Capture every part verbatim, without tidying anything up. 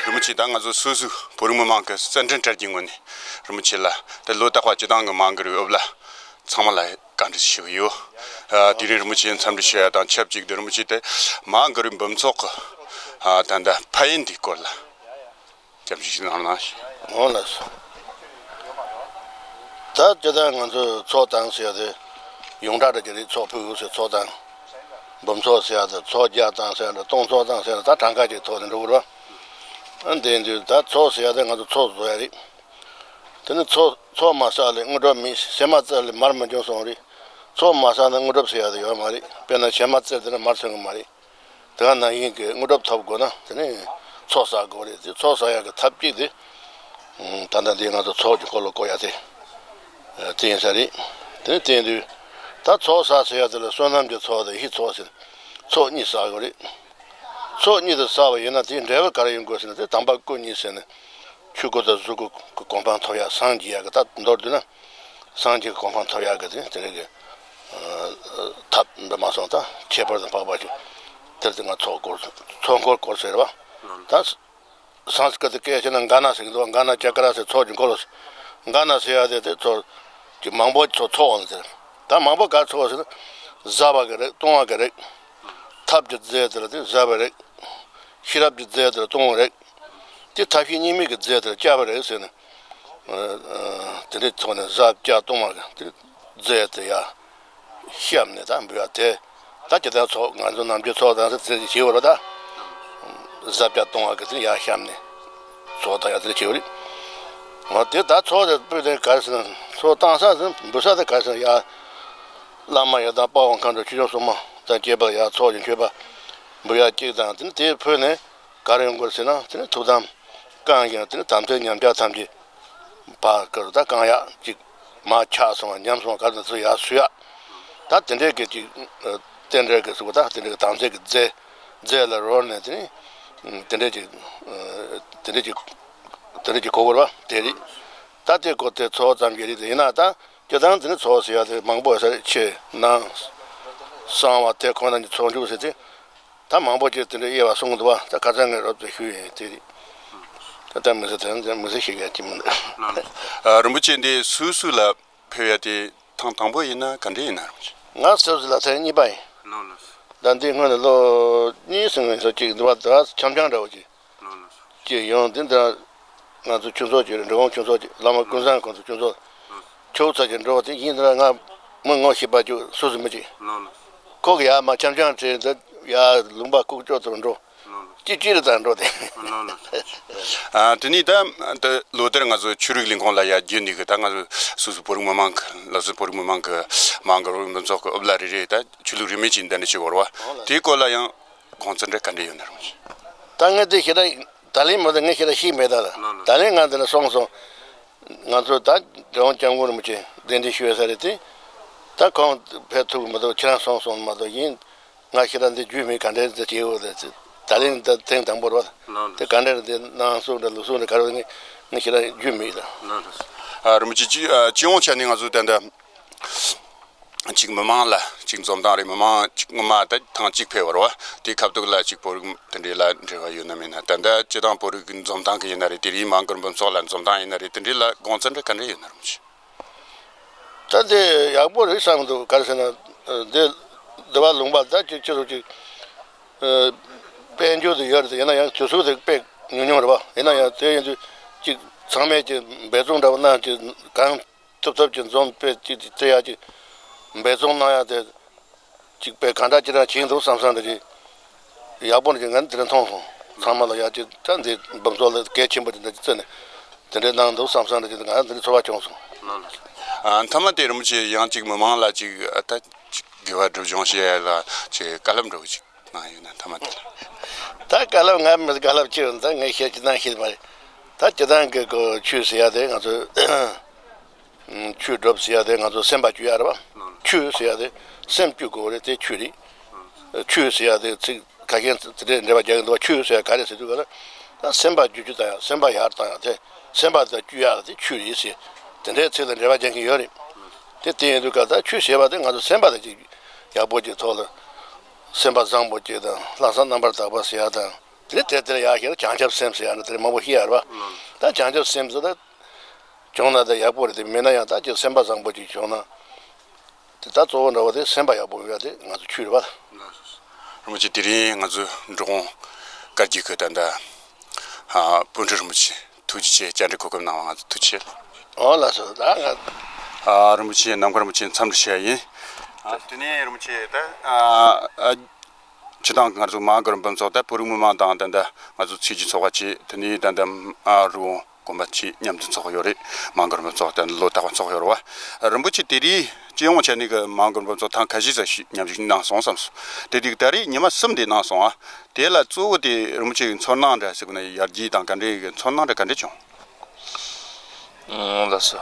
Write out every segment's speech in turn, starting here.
རིན་པོ་ཆེ། ད་ང་ཚོ་སོ་སོའི་བོད་རིགས་མི་མང་གི་རྩ་འཛིན་གྲལ་གྱི་ངོས་ནས་རིན་པོ་ཆེ་ལ་ད་ལོ་རྟག་པ་སྤྱི་བཏང་གི་མ་འགོར་བའི་སྐབས་ལ་ཚང་མ་ལ་བཀའ་འདྲི་ཞུ་གི་ཡོད། ཨ། དེ་རིང་རིན་པོ་ཆེ་འཚམས་འདྲི་ཞུ་ཡ་དང་ཆབས་ཅིག་ཏུ་རིན་པོ་ཆེ་དེ་མ་འགོར་བའི་འབུམ་ཚོགས་ཀྱི། ཨ། ད་ལྟ་ཕན་ཡོན་དེའི་སྐོར་ལ་སྐྱབས་འཇུག་ཞིག་གནང་ན། འོང་ལགས་སོ། ད་སྤྱིར་བཏང་ང་ཚོས་ཚོགས་བཏང་ཟེར་ཡ་དེ་ཡོངས་གྲགས་འདྲ་ཅིག་རེད། ཚོགས་ཕུལ་ཟེར། ཚོགས་བཏང་། འབུམ་ཚོགས་ཟེར་ཡ་དེ། ཚོགས་བརྒྱ་བཏང་ཟེར་ཡ་དེ། སྟོང་ཚོགས་བཏང་ཟེར་ཡ་དེ། ད་གྲངས་ཀ་ཅིག་ཐོག་ནས་འགྲོ་གི་རེད་པ། ཨ། དེ་དུས་ད་ཚོགས་ཟེར་ཡ་དེ་ང་ཚོ་ཚོགས་བཟོ་ཡ་རེད། དེ་ནི་ཚོགས་ཚོགས་མ་བསགས་ལས་དངོས་གྲུབ་མེད། བྱེ་མ་བཙིར་ལས་མར་མི་འབྱུང་གསུངས་རེད། ཚོགས་མ་བསགས་ན་དངོས་གྲུབ་ཟེར་ཡ་དེ་ཡོད་མ་རེད། དཔེར་ན་བྱེ་མ་བཙིར་དེ་ནི་མར་ཐོན་གི་མ་རེད། དེ་ག་ནང་བཞིན་གྱི་དངོས་གྲུབ་ཐོབ་དགོས་ན་དེ་ནི་ཚོགས་བསགས་དགོས་རེད། དེ་ཚོགས་བསགས་ཡག་གི་ཐབས་གཅིག་དེ། ད་ལྟ་འདི་ང་ཚོ་ཚོགས་ཀྱི་འཁོར་ལོ་བསྐོར་ཡག་དེ། དེ་ཡིན་ས་རེད། དེ་ནི་དེ་ཡིན་དུས། ད་ཚོགས་བསགས་ཟེར་ཡག་དེ་ལ་བསོད་ནམས་ཀྱི་ཚོགས་དང་ཡིད་ཀྱི་ཚོགས་ཟེར། ཚོགས་གཉིས་བསགས་དགོས་རེད། ཚོགས་གཉིས་དེ་བསགས་པ་ཡིན་ན་དེའི་འབྲས་བུ་ག་རེ་ཡོང་དགོས་ཟེར་ན། དེ་དམ་པ་སྐུ་གཉིས་ཟེར་ནས། ཆོས་སྐུ་དང་གཟུགས་སྐུ་གི་གོ་འཕང་ཐོབ་ཡག་སངས་རྒྱས་ཡག་གི། ད་མདོར་བསྡུས་ན། སངས་རྒྱས་ཀྱི་གོ་འཕང་ཐོབ་ཡག་གི་དེ་དེ་རིགས་ཀྱི་ཐབས་འདི་མ་སོང་ད་ཁྱད་པར་དུ་འཕགས་པ་ཞིག། དེར་དེ་ང་ཚོགས་འཁོར། ཚོགས་འཁོར་བསྐོར་ཟེར་བ། ད་སཾ་སྐྲྀ་ཏ་སྐད་བཤད་ན་གྷ་ཎ་ཟེར་གྱི་འདུག། གྷ་ཎ་ཙཀྲ་ཟེར། ཚོགས་ཀྱི་འཁོར་ལོ་ཟེར། གྷ་ཎ་ཟེར་ཡག་དེ་དེ་ཚོགས་ཀྱི་མང་པོ་ཚོགས་ཚོགས་འོང་ཟེར། ད་མང་པོ་ག་ཚོགས་ཟེར་ན། ཟབ་པ་གི་རིགས། སྟོང་པ་གི་རིགས། ཐབས་ཀྱི་རྫས་དེ་ལ་དེ་ཟབ་པའི་རིགས། ཤེས་རབ་ཀྱི་རྫས་དེ་ལ་སྟོང་པའི་རིགས། དེ་ཐབས་ཤེས་གཉིས་མེད་ཀྱི་རྫས་དེ་ལ་སྐྱབས་པའི་རིགས་ཟེར་ནས། དེ་འདྲའི་ཐོག་ནས་ཟབ་སྐྱབས་སྟོང་པ་གི་དེ་རྫས་དེ་ཡར་བཤམས་ནས་ད་འབུལ་བ་དེ། ད་ཇི་ལྟར་ཚོགས་ང་ཚོ་ནམ་རྒྱུན་ཚོགས་བཏང་ས་དེ་བྱེད་འོ་ར་ད། ཟབ་སྐྱབས་སྟོང་པ་གི་དེ་ཡར་བཤམས་ནས་ཚོགས་བཏང་ཡག་དེ་བྱེད་འོ་རེད། འོ་དེ་ད་ཚོགས་དེ་སྤུས་དེ་ག་རེ་ཟེར་ན། ཚོགས་བཏང་ས་དེ་འབུལ་ས་དེ་ག་རེ་ཟེར་ན། ཡར་བླ་མ་ཡི་དམ་དཔའ་བོ་མཁའ་འགྲོ་ཆོས་སྐྱོང་སྲུང་མ་དང་བཅས་པ་ཡར་ཚོགས་ཀྱི་མཆོད་པ་འབུལ་ཡག་གཅིག་དང་། དེ་ནས་དེའི་ཕུལ་ནས་ག་རེ་ཡོང་དགོས་ཟེར་ན། དེ་ནས་ཐུགས་དམ་བསྐང་ཞིང་། དེ་ནས་དམ་ཚིག་ཉམས་ཆག་ཐམས་ཅད་བར་སྐབས་ད་བསྐང་ཡག་ཅིག། མར་ཆག་སོང་བ་ཉམས་སོང་བ་ག་རེ་ཚུར་ཡར་གསོ་ཡག། ད་དེ་འདྲའི་གི་ཅིག། རྟེན་འབྲེལ་གི་གཟུགས་པོ། ད་དེ་འདྲའི་གི་དམ་ཚིག་གི་རྫས་རྫས་ལ་རོལ་ནས་དེ་ནས་དེ་འདྲའི་ཅིག། དེ་འདྲའི་ཅིག། དེ་འདྲའི་ཅིག་གོ་དགོས་པ་དེ་རེད། ད་དེ་གོ་དེ་ཚོགས་ཙམ་གྱི་རིགས་དེ་ཡིན་ན། ད་སྤྱིར་བཏང་དེ་ནས་ཚོགས་ཟེར་ཡག་དེ་མང་པོ་ཡོད་ས་རེད། ཕྱི་ནང་གསང་བ་དེ་ཁོ་ན་གཉིས་ཚོགས་འཇུག་ཟེར་ཏེ། ད་མང་པོ་ཅིག་དེ་འདྲ་དབྱེ་བ་གསུངས་འདུག་པ། ད་ཁ་སང་ངས་རོབ་ཙམ་ཞུས་ཡིན། དེ་རེད། ད་ལྟ་མི་ཚེ་དེ་འདྲ་མི་ཚེ་ཞིག་ཡ་ཅི་མི་འདུག། ཨ། རིན་པོ་ཆེ་འདི་སུད་སི་ལ་ཕེབས་ཡ་དེ་ཐེངས་དང་པོ་ཡིན་ན་ག་འདྲ་ཡིན་ན། རིན་པོ་ཆེ། ང་སུད་སི་ལ་ཐེངས་གཉིས་པ་ཡིན། ད་འདི་སྔོན་ལ་ལོ་གཉིས་ཙམ་ངོས་སུ་ཅིག་འདུག་པ། ད་འཆམ་འཆམ་འདྲ་བོ་ཅིག་ཅིག་ཡོང་། འདི་འདྲ་ང་ཚོ་ཆོས་ཚོགས་ཅིག་རེད། འབྲི་གུང་ཆོས་ཚོགས་ཅིག། བླ་མ་ཀུན་བཟང་ཁོང་ཚོ་ཆོས་ཚོགས། ཁྱོད་ཚོ་ཅིག་འགྲོ་དེ་ཡིན་ན། ང་མི་ངོ་ཤེས་པ་ཅིག་སུད་སི་མི་ཅིག། ཁོ་གི་ཡར་མར་འཆམ་འཆམ་བྱས། འདི་ཡར་ལུང་པ་ཁུག་ཀྱོག་ཏུ་འགྲོ། ཅི་ཅི་རེད་ད་འགྲོ་དེ། ཨ། དེ་ནས་ད་ད་ལོ་དེར་ང་ཚོ་ཆོས་རིག་ལས་ཁུངས་ལ་ཡར་བརྒྱུད་ནས་གི། ད་ང་ཚོ་སུད་སི་བོད་རིགས་མི་མང་གི། ལ་སུད་བོད་རིགས་མི་མང་གི་མང་གི་རོགས་མི་ཚོགས་ཀྱི་ཨུ་ལ་རེ་རེ་ད་ཆོས་ལུགས་རིས་མེད་ཅིག་འདི་འདྲ་ཞིག་བོར་བ། དེའི་སྐོར་ལ་ཡང་དགོངས་ཚུལ་འདྲ་ག་འདྲ་ཡོད་ན། རིན་པོ་ཆེ། ད་ངས་དེ་ཞེ་དྲག་ད་ལན་མ་ད་ངས་ཞེ་དྲག་ཤེས་མེད་ད་ལ། ད་ལན་ང་འདི་ལ་སོང་སོང་། ང་ཚོ་ད་འབྲི་གུང་སྐྱབས་མགོན་རིན་པོ་ཆེ་གདན་འདྲེན་ཞུ་ཡ་ས་རེད་དེ། ད་ཁོང་ཕེབས་ཐུབ་མ་ཐུབ་ཁྱེད་རང་སོང་སོང་མ་གཏོགས། ཡིན། ང་ཞེ་དྲག་འདི་རྒྱུས་མེད། ག་འདྲ་འདི་བྱེད་འོ་དེ། ད་ལན་ད་ཐེངས་དང་པོ་རེད་པ། དེ་ག་འདྲ་འདི་གནང་སྲོལ་འདྲ་ལུགས་སྲོལ་འདྲ་ག་རེ་ངས་ངས་ཞེ་དྲག་རྒྱུས་མེད་ད། ཨ། རིན་པོ་ཆེ། སྤྱི་སྤྱི་ཡོངས་ཆ་ནས་ང་ཚོ་ད་ལྟ་ཅིག་མི་མང་ལ་ཅིག་འཛོམས་སྟངས་རེད། མི་མང་ཅིག་སྔོན་མ་ད་ཐེངས་གཅིག་ཕེབས་པ་རེད་པ། དེའི་ཁ་ཐུག་ལ་ཅིག་བོད་རིགས་དེ་འདྲའི་ལ་འབྲེལ་བ་ཡོད་ན་མེད་ན། ད་ལྟ་སྤྱིར་བཏང་བོད་རིགས་ཀྱི་འཛོམས་སྟངས་ཀྱི་ཡིན་ན་རེད། དེ་རིང་མ་འགོར་འབུམ་ཚོགས་ལ་འཛོམས་སྟངས་ཡིན་ན་རེད། དེ་འདྲའི་ལ་དགོངས་ཚུལ་འདྲ་ག་འདྲ་ཡོད་ན། རིན་པོ་ཆེ། ད་དེ་ཡག་པོ་རེད་བསམ་འདུག། ག་རེ་ཟེར་ན། འདི་འདི་བ་ལུང་པ་ད་ཅིག་ཅི་རུ་ཅིག། དཔལ་འབྱོར་དེ་ཡོད་རེད། ཡིན་ན་ཡང་དུས་ཚོད་དེ་དཔེ་ཉུང་ཉུང་རེད་པ། ཡིན་ན་ཡང་དེ་ཡིན་དུས་ཅིག་ཚང་མས་ཅིག་འབད་བརྩོན་འདྲ་བོ་གནང་། ཅིག་གང་ཐུབ་ཐུབ་ཅིག་འཛོམས་དཔེ་ཅིག་བརྩི་ཡ་ཅིག་འབད་བརྩོན་གནང་ཡ་དེ། ཅིག་དཔེ་གང་འདྲ་ཅིག་རང་བྱས་འདུག་བསམ་བསམ་འདྲ་ཅིག། ཡག་པོ་འདྲ་ཅིག་ང་ནི་དེ་འདྲ་མཐོང་སོང་། ཚང་མ་ལ་ཡ་ཅིག་ད་འདི་འབུམ་ཚོགས་ལ་གལ་ཆེན་པོ་དེ་འདྲ་ཅིག་བརྩིས་ནས་དེ་འདྲ་གནང་འདུག་བསམ་བསམ་འདྲ་ཅིག་ང་དེ་འདྲ་ཚོར་བ་བྱུང་སོང་། ཨ། མཐའ་མ་དེ་རིན་པོ་ཆེ་ཡང་ཅིག་མི་མང་ལ་ཅིག་ད་ཅིག་དགེ་བ་སྒྲུབ་སྦྱོང་བྱེད་ཡ་ལ་ཅིག་བཀའ་སློབ་འདྲ་བོ་ཅིག་གནང་ཡོད་ན། མཐའ་མ་དེ་ལ། ད་བཀའ་སློབ་ང་མི་བཀའ་སློབ་ཅི་ཡོད། ད་ངས་བཤད་ཅི་གནང་ཤེས་མ་རེད། ད་སྤྱིར་བཏང་གི་གོ་ཆོས་ཟེར་ཡ་དེ་ང་ཚོས། ཆོས་སྒྲུབ་ཟེར་ཡ་དེ་ང་ཚོ་སེམས་པ་བཅོས་ཡ་རེད་པ། ཆོས་ཟེར་ཡ་དེ་སེམས་བཅོས་དགོས་རེད། དེ་ཆོས་རེད། ཆོས་ཟེར་ཡ་དེ་ཚིག་ཁ་ཤས་དེ་འདྲའི་འགྲེལ་པ་རྒྱག་གི་འདུག་པ། ཆོས་ཟེར་ཡ་ག་རེ་ཟེར་དུས་ག་ལ། ད་སེམས་པ་བཅོས་བཅོས་བཏང་ཡ། སེམས་པ་ཡར་བཏང་ཡ་དེ། སེམས་པ་དེ་བཅོས་ཡ་དེ་ཆོས་རེད་ཟེར། དེ་འདྲའི་ཚིག་ལ་འགྲེལ་པ་རྒྱག་མཁན་ཡོད་རེད། དེ་དེ་ཡིན་དུས་ག་ད་ཆོས་ཟེར་བ་དེ་ང་ཚོ་སེམས་པ་དེ་ཅིག་ཡག་པོ་ཅིག་ཐོག་ལ། སེམས་པ་བཟང་པོ་ཅིག་དང་། ལྷག་བསམ་རྣམ་པར་དག་པ་ཟེར་ཡ་དང་། དེ་དེ་དེར་ཡག་ཤེས་ལ་བྱང་ཆུབ་སེམས་ཟེར་ཡ་ན་དེར་མང་པོ་ཤེས་ཡ་རེད་བ། ད་བྱང་ཆུབ་སེམས་ཟེར་ད་བྱུང་ན་ད་ཡག་པོ་རེད། དེ་མེད་ན་ཡང་ད་ཅིག་སེམས་པ་བཟང་པོ་ཅིག་བྱུང་ན། དེ་ད་གཙོ་བོ་འདྲ་བོ་དེ་སེམས་པ་ཡག་པོ་ཡོད་ཡ་དེ་ང་ཚོ་ཆོས་རེད་བ། རིན་པོ་ཆེ། དེ་རིང་ང་ཚོ་འབྲི་གུང་དཀར་རྒྱལ་གྱི་ད་ལྟ་ཨ་སྤོས་འབྲས་རིན་པོ་ཆེ་ཐུགས་རྗེ་ཆེ། བཅར་འདྲི་གོ་སྐབས་གནང་བ་ང་ཚོ་ཐུགས་རྗེ་ཆེ། ཨོ་ལགས་སོ། ད་ང་ཨ་རིན་པོ་ཆེ་ནམ་མཁའ་རིན་པོ་ཆེ་འཚམས་འདྲི་ཞུ་ཡ་ཡིན། ཨ་དེ་ནས་རིན་པོ་ཆེ་ད་ཨ་ཨ་སྤྱི་བཏང་ང་ཚོ་མ་ཧཱ་གུ་རུ་འབུམ་ཚོགས་ད་བོད་རིགས་མི་མང་དང་ད་ལྟ་ང་ཚོ་ཚོགས་སྐྱིད་ཚོགས་པ་བཅས་དེ་ནས་ད་ལྟ་ཨ་རི་བོ་དགོན་པ་ཆེ་མཉམ་དུ་ཚོགས་ཡོད་རེད། མ་ཧཱ་གུ་རུ་འབུམ་ཚོགས་དང་ལོ་རྟག་པར་ཚོགས་ཡོད་རེད་བ། རིན་པོ་ཆེ་དེ་རིང་སྤྱི་ཡོངས་བྱས་ནས་གི་མ་ཧཱ་གུ་རུ་འབུམ་ཚོགས་ཐེངས་ཁ་ཤས་ཙམ་ཞིག་མཉམ་ཞུགས་གནང་སོང་བསམ་སོང་། དེ་དུས་ད་རེས་ཉི་མ་གསུམ་དེ་གནང་སོང་ཨ། དེ་ལ་གཙོ་བོ་དེ་རིན་པོ་ཆེ་གི་ཚོར་སྣང་འདྲ་ཟེར་གི་ན་ཡར་རྒྱས་དང་ག་འདྲའི་གི་ཚོར་སྣང་འདྲ་ག་འདྲ་བྱུང་། ཨང་། ལགས་སོ།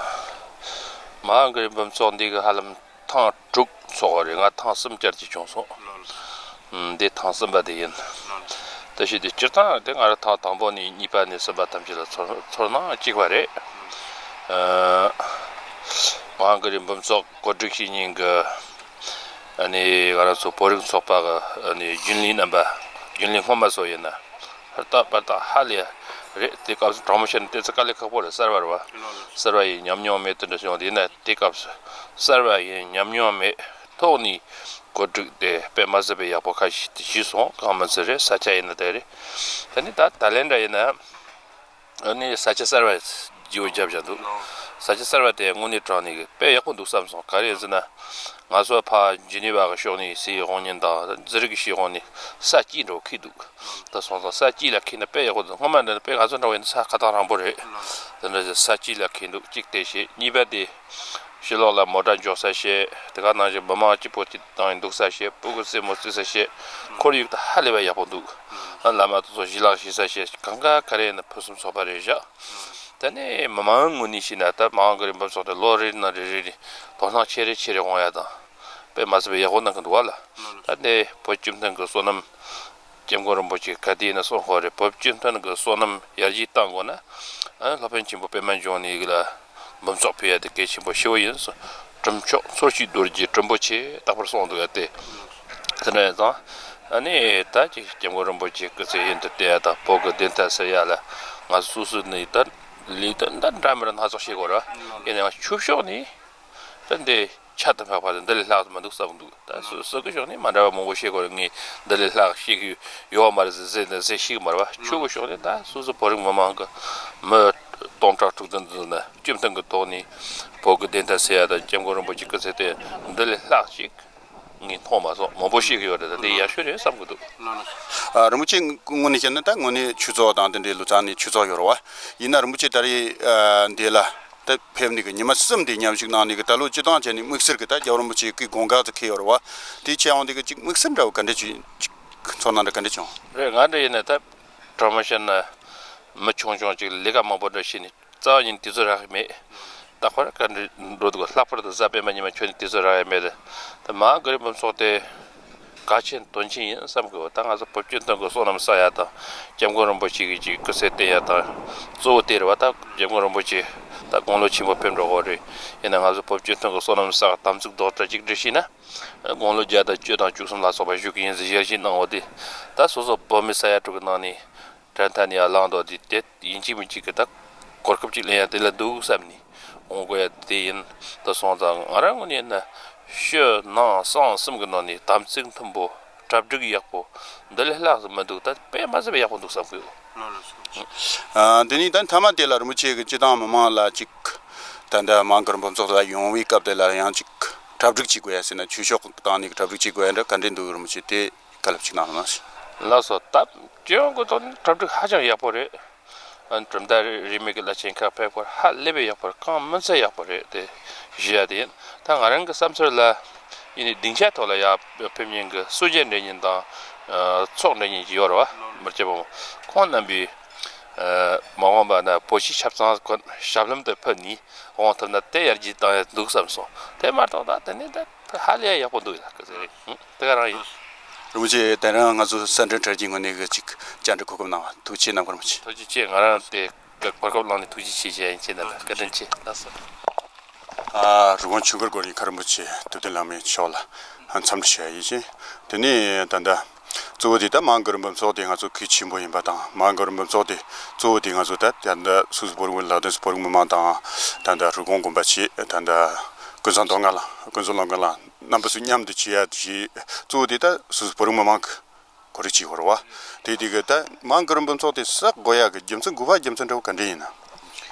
མ་ཧཱ་གུ་རུ་འབུམ་ཚོགས་འདི་གི་ཧ་ལམ་ཐེངས་དྲུག་ཚོགས་པ་རེད། ང་ཐེངས་གསུམ་བཅར་གྱི་བྱུང་སོང་། ཨང་། འདི་ཐེངས་གསུམ་པ་དེ་ཡིན། ད་བྱས་དུས་སྤྱིར་བཏང་དེ་ང་རང་ཐེངས་དང་པོ་ནས་གཉིས་པ་ནས་གསུམ་པ་ཐམས་ཅད་ལ་ཚོར་ཚོར་སྣང་གཅིག་པ་རེད། ཨ། མ་ཧཱ་གུ་རུ་འབུམ་ཚོགས་གོ་སྒྲིག་བྱེད་མཁན་གྱི་ཨ་ནི་ང་རང་ཚོ་བོད་རིགས་ཚོགས་པ་གི་ཨ་ནི་རྒྱུན་ལས་རྣམ་པ། རྒྱུན་ལས་སྔོན་མ་ཚོ་ཡིན་ན། ཧུར་ཐག་པར་ཐག་ཧ་ལས་རེད། དེ་སྐབས་སུ་དྲང་མོ་བཤད་ན་དེ་ཚོ་དཀའ་ལས་ཁག་པོ་རེད། གསར་པ་རེད་བ། གསར་པ་ཡིན་ཉམས་མྱོང་མེད་དེ་འདྲ་བྱུང་། དེ་ཡིན་ན་དེ་སྐབས་སུ་གསར་པ་ཡིན་ཉམས་མྱོང་མེད་ཐོག་ནས་གོ་སྒྲིག་དེ་དཔེ་མ་སྲིད་པའི་ཡག་པོ་ཁ་ཤས་དེ་ཞུས་སོང་། གང་མིན་ཚོད་རེད། ས་ཆ་ཡིན་ན་དེ་རེད། དེ་ནི་ད་ད་ལན་འདྲ་ཡིན་ན། ཨ་ནི་ས་ཆ་གསར་པ་བརྗེ་བོ་བརྒྱབ་བཞག་འདུག། ས་ཆ་གསར་པ་དེ་དངོས་གནས་དྲང་གནས་ཀྱི་དཔེ་ཡག་པོ་འདུག་བསམ་སོང་། ག་རེ་ཟེར་ན། ང་ཚོ་ཕར་ཇི་ནི་ཝ་གི་ཕྱོགས་ནས་སའི་དབང་བརྙན་དང་ཛི་རིག་གི་ཕྱི་དབང་ནས་ས་དཀྱིལ་འགྲོ་ཁེལ་འདུག། ད་སོང་ཙང་ས་དཀྱིལ་ལ་ཁེལ་ན་དཔེ་ཡག་པོ་འདུག། སྔོན་མ་འདྲ་ན་དཔེ་ང་ཚོ་འདྲ་བོ་ཡིན་ན་ས་ཁ་ཐག་རིང་པོ་རེད། དེ་འདྲ་ས་དཀྱིལ་ལ་ཁེལ་འདུག། གཅིག་དེ་བྱས། གཉིས་པ་དེ། ཕྱི་ལོགས་ལ་མོ་ཊ་འཇོག་ས་བྱས། དེ་ག་ནང་བཞིན་མི་མང་སྐྱིད་པོ་ཅིག་བཏང་ཡིན་འདུག་ས་བྱས། སྤུ་གུ་རྩེད་མོ་རྩེ་ས་བྱས། ཁོར་ཡུག་ད་ཧ་ལས་པ་ཡག་པོ་འདུག། ཨ། བླ་མ་དེ་ཚོ་གཞི་ལག་བྱེད་ས་བྱས། གང་ག་ག་རེ་ཡིན་ན་ཕུན་སུམ་ཚོགས་པ་རེད་བཞག། དེ་ནས་མི་མང་ངོས་ནས་བཤད་ན་ད་མ་ཧཱ་གུ་རུ་འབུམ་ཚོགས་དེ་ལོ་རེ་ནང་རེ་རེ་ནས་དོ་སྣང་ཆེ་རེ་ཆེ་རེ་འོང་ཡ་དང་། དཔེ་མ་སྲིད་པའི་ཡག་པོ་གནང་གི་འདུག་བ་ལ། ད་ནས་བོད་སྤྱི་མཐུན་གྱི་བསོད་ནམས། སྐྱབས་མགོན་རིན་པོ་ཆེ་ག་དུས་ཡིན་ན་གསུང་ཁོ་རེ། བོད་སྤྱི་མཐུན་གྱི་བསོད་ནམས་ཡར་རྒྱས་གཏང་དགོས་ན། ཨ། སློབ་དཔོན་ཆེན་པོ་པད་མ་འབྱུང་གནས་ལ་འབུམ་ཚོགས་ཕུལ་ཡ་དེ་གལ་ཆེན་པོ་ཞེ་པོ་ཡིན་ཟེར། གྲུབ་མཆོག་འཚོ་བྱེད་རྡོ་རྗེ་སྲིན་པོ་ཆེ་རྟག་པར་གསུངས་འདུག་ཡ་དེ། དེ་འདྲ་ཡིན་ཙང་། ཨ་ནི་ད་ཅིག་སྐྱབས་མགོན་རིན་པོ་ཆེ་སྐུ་ཚེ་ཡུན་དུ་བརྟན་ཡ་དང་། བོད་ཀྱི་བདེན་མཐའ་གསལ་ཡ་ལ་ང་ཚོ་སོ་སོ་ནས་ད་ལས་དོན་འདྲ་འདྲ་མི་འདྲ་སྣ་ཚོགས་བྱེད་དགོས་ར། ཡིན་ནའང་ཆོས་ཕྱོགས་ནས། ད་འདི་ཁྱད་དུ་འཕགས་པ་དེ་འདི་ལས་ལྷག་ཏུ་མི་འདུག་བསམ་འདུག། ད་སུ་སུ་གི་ཕྱོགས་ནས་མ་འདྲ་བ་མང་པོ་བཤད་དགོས་རེད། ངས་འདི་ལས་ལྷག་བཤད་གི་ཡོད་མ་རེད་ཟེར་ཟེར་ནས་ཟེར་ཤེས་གི་མ་རེད་བ། ཆོས་ཀྱི་ཕྱོགས་ནས་ད་སོ་སོ་བོད་རིགས་མི་མང་གི་མི་སྟོང་ཕྲག་དྲུག་བདུན་འདི་ན་སྤྱི་མཐུན་གི་ཐོག་ནས་བོད་ཀྱི་བདེན་མཐའ་གསལ་ཡ་དང་། སྐྱབས་མགོན་རིན་པོ་ཆེ་སྐུ་ཚེ་བརྟན་འདི་ལས་ལྷག་ཅིག་ངས་མཐོང་མ་སོང་། མང་པོ་བཤད་གི་ཡོད་རེད། ད་འདི་ཡག་ཤོས་རེད་བསམ་གི་འདུག། ཨ། རིན་པོ་ཆེ་ངོས་ནས་བཤད་ན་ད་དངོས་གནས་ཆོས་ཚོགས་དང་དེ་འདྲའི་ལོ་ཙཱ་ནས་ཆོས་ཚོགས་ཡོད་རེད་བ། ཡིན་ན་རིན་པོ་ཆེ་ད་རེས་ཨ་འདི་ལ། ད་ཕེབས་ནས་གི་ཉི་མ་གསུམ་དེ་མཉམ་ཞུགས་གནང་ནས་གི་ད་ལོ་སྤྱི་བཏང་བྱས་ནས་དམིགས་བསལ་གི་ད་རྒྱལ་བ་རིན་པོ་ཆེ་གི་དགོངས་འགལ་དུ་འཁེལ་ཡོད་རེད་བ། དེ་བྱས་ཡོང་དེ་གི་ཅིག་དམིགས་བསལ་འདྲ་བོ་ག་འདྲ་ཅིག་ཅིག་ཚོར་སྣང་འདྲ་ག་འདྲ་བྱུང་། རེད། ང་འདྲ་ཡིན་ན་ད་དྲང་མོ་བཤད་ན་མི་ཆུང་ཆུང་ཅིག་ལས་ཀ་མང་པོ་འདྲ་བྱས་ནས་རྩ་བ་ཉིད་དུས་ཚོད་རག་གི་མེད། ད་ཁོ་རང་ག་འདྲ་འགྲོ་འདུག། ལྷག་པར་དུ་གཟའ་སྤེན་པ་ཉི་མ་ཁྱོན་ནས་དུས་ཚོད་རག་ཡ་མེད། ད་མ་ཧཱ་གུ་རུ་འབུམ་ཚོགས་དེ། གལ་ཆེན་དོན་ཆེན་ཡིན་བསམ་གི། འོ་ད་ང་ཚོ་བོད་སྤྱི་མཐུན་གྱི་བསོད་ནམས་བསགས་ཡ་དང་། སྐྱབས་མགོན་རིན་པོ་ཆེ་གི་ཅིག་སྐུ་ཚེ་བརྟན་ཡ་དང་། གཙོ་བོ་དེ་རེད་བ། ད་སྐྱབས་མགོན་རིན་པོ་ཆེ་ད་དགུང་ལོ་ཆེན་པོ་ཕེབས་འགྲོ་གི་རེད། ཡིན་ན་ང་ཚོ་བོད་སྤྱི་མཐུན་གྱི་བསོད་ནམས་བསགས་དམ་ཚིག་རྡོག་རྩ་གཅིག་སྒྲིལ་བྱས་ན། དགུང་ལོ་བརྒྱ་དང་བཅུ་དང་བཅུ་གསུམ་ལ་སོགས་པ་བཞུགས་ཀྱི་ཡིན་ཟེར་ཞལ་བཞེས་གནང་བ་དེ། ད་སོ་སོ་བོད་མི་ས་ཡ་དྲུག་གི་ནང་ནས། གྲལ་མཐའ་ནས་ཡར་ལངས་དོ་དེ་དེ་ཡིན་གཅིག་མིན་གཅིག་གི་ད་གོ་སྐབས་ཅིག་ལེན་ཡ་དེ་ལ་འདུག་བསམ་ནས་འོང་དགོས་ཡ་དེ་ཡིན། དེ་སོང་ཙང་ང་རང་ངོས་ནས་ན་ཕྱི་ནང་གསང་གསུམ་གི་ནང་ནས་དམ་ཚིག་མཐུན་པོ། གྲ་སྒྲིག་ཡག་པོ། འདི་ལས་ལྷག་ཙམ་མི་འདུག། ད་དཔེ་མ་སྲིད་པ་ཡག་པོ་འདུག་བསམ་གི་ཡོད། ཨ། དེ་ནས་ད་མཐའ་མ་དེ་ལ་རིན་པོ་ཆེ་གི་སྤྱི་བཏང་མི་མང་ལ་ཅིག་ད་ལྟ་མ་ཧཱ་གུ་རུ་འབུམ་ཚོགས་ལ་ཡོང་བའི་སྐབས་དེ་ལ་ཡང་ཅིག་གྲ་སྒྲིག་བྱེད་དགོས་ཡ་ཟེར་ན། ཆོས་ཕྱོགས་སྟེང་ནས་གྲ་སྒྲིག་བྱེད་དགོས་ཡ་འདྲ་ག་འདྲས་འདུག། རིན་པོ་ཆེ་དེ་བཀའ་སློབ་ཅིག་གནང་རོགས་གནང་། ལགས་སོ། ད་སྤྱི་ཡོངས་ཀྱི་ཐོག་ནས་གྲ་སྒྲིག་ཧ་ཅང་ཡག་པོ་རེད། ཨ། གྲུབ་མཐའ་རིས་མེད་ཀྱི་བླ་ཆེན་ཁག་ཕེབས་སྐོར་ཧ་ལས་པའི་ཡག་པོ་རེད། གང་མིན་ཚད་ཡག་པོ་རེད། དེ་ཞུ་ཡ་དེ་ཡིན། ད་ང་རང་གི་བསམ་ཚུལ་ལ་ཡིན་ནའི་སྡིངས་ཆ་ཐོག་ལ་ཡར་ཕེབས་མཁན་གྱི་གསོལ་ཇ་འདྲེན་མཁན་དང་། ཨ། ཚོགས་འདྲེན་མཁན་གྱི་ཡོད་རེད་བ། མི་སྐྱ་ཕོ་མོ་ཁོང་རྣམ་པས། ཨ། མ་འོངས་པ་ན་བོད་ཕྱི་ཆབ་གཙང་ཀུན་ཞབས་ལམ་དུ་ཕུལ་ནས་འོང་ཐུབ་ན་དེ་ཡར་རྒྱས་བཏང་ཡ་འདུག་བསམ་སོང་། དེ་མ་གཏོགས་ད་དེ་ནས་ད་ཧ་ལས་ཡག་པོ་འདུག་ཡ་སྐུ་ཚེ་རིང་། དེ་ག་རང་ཡིན། རིན་པོ་ཆེ། དེ་རིང་ང་ཚོ་གསར་འཕྲིན་དྲ་རྒྱའི་ངོས་ནས་གི་ཅིག་བཅར་འདྲི་གོ་སྐབས་གནང་བ་ཐུགས་རྗེ་ཆེ་གནང་། རིན་པོ་ཆེ། ཐུགས་རྗེ་ཆེ། ང་རང་དེ་གོ་སྐབས་བླངས་ནས་ཐུགས་རྗེ་ཆེ་ཞུ་ཡ་ཡིན། ཁྱེད་རྣམ་པ་བཀའ་དྲིན་ཆེ། ལགས་སོ། ཨ། རི་ཀོན་ཆོས་འཁོར་སྒོ་རུ་མཁན་རིན་པོ་ཆེ་ཐུབ་བསྟན་བླ་མའི་མཆོག་ལ་འཚམས་འདྲི་ཞུ་ཡ་ཡིན། དེ་ནས་ད་ལྟ་ གཙོ་བོ་དེ་ད་མ་འགག་རིམ་པ་ཚོགས་དེ་ང་ཚོ་གལ་ཆེན་པོ་ཡིན་པ་དང་། མ་འགག་རིམ་པ་ཚོགས་དེ་གཙོ་བོ་དེ་ང་ཚོ་ད་ད་ལྟ་སོ་སོ་བོད་རིགས་ལ་དོན་སུ་བོད་རིགས་མི་མང་དང་། ད་ལྟ་རུ་དགོན་དགོན་པ་ཆེ། ད་ལྟ་ཀུན་བཟང་མདོ་སྔགས་ལ་ཀུན་བཟང་ལོ་མགར་ལ་རྣམ་པ་ཚོ་མཉམ་དུ་བྱེད་ཡ་གི་གཙོ་བོ་དེ་ད་སོ་སོ་བོད་རིགས་མི་མང་གི་གོ་སྒྲིག་བྱེད་དགོས་རེད་བ། དེ་དེ་གི་ད་མ་འགག་རིམ་པ་ཚོགས་དེ་བསགས་དགོས་ཡ་གི་རྒྱུ་མཚན་དགོས་པ་རྒྱུ་མཚན་འདྲ་བོ་ག་འདྲ་ཡིན་ན།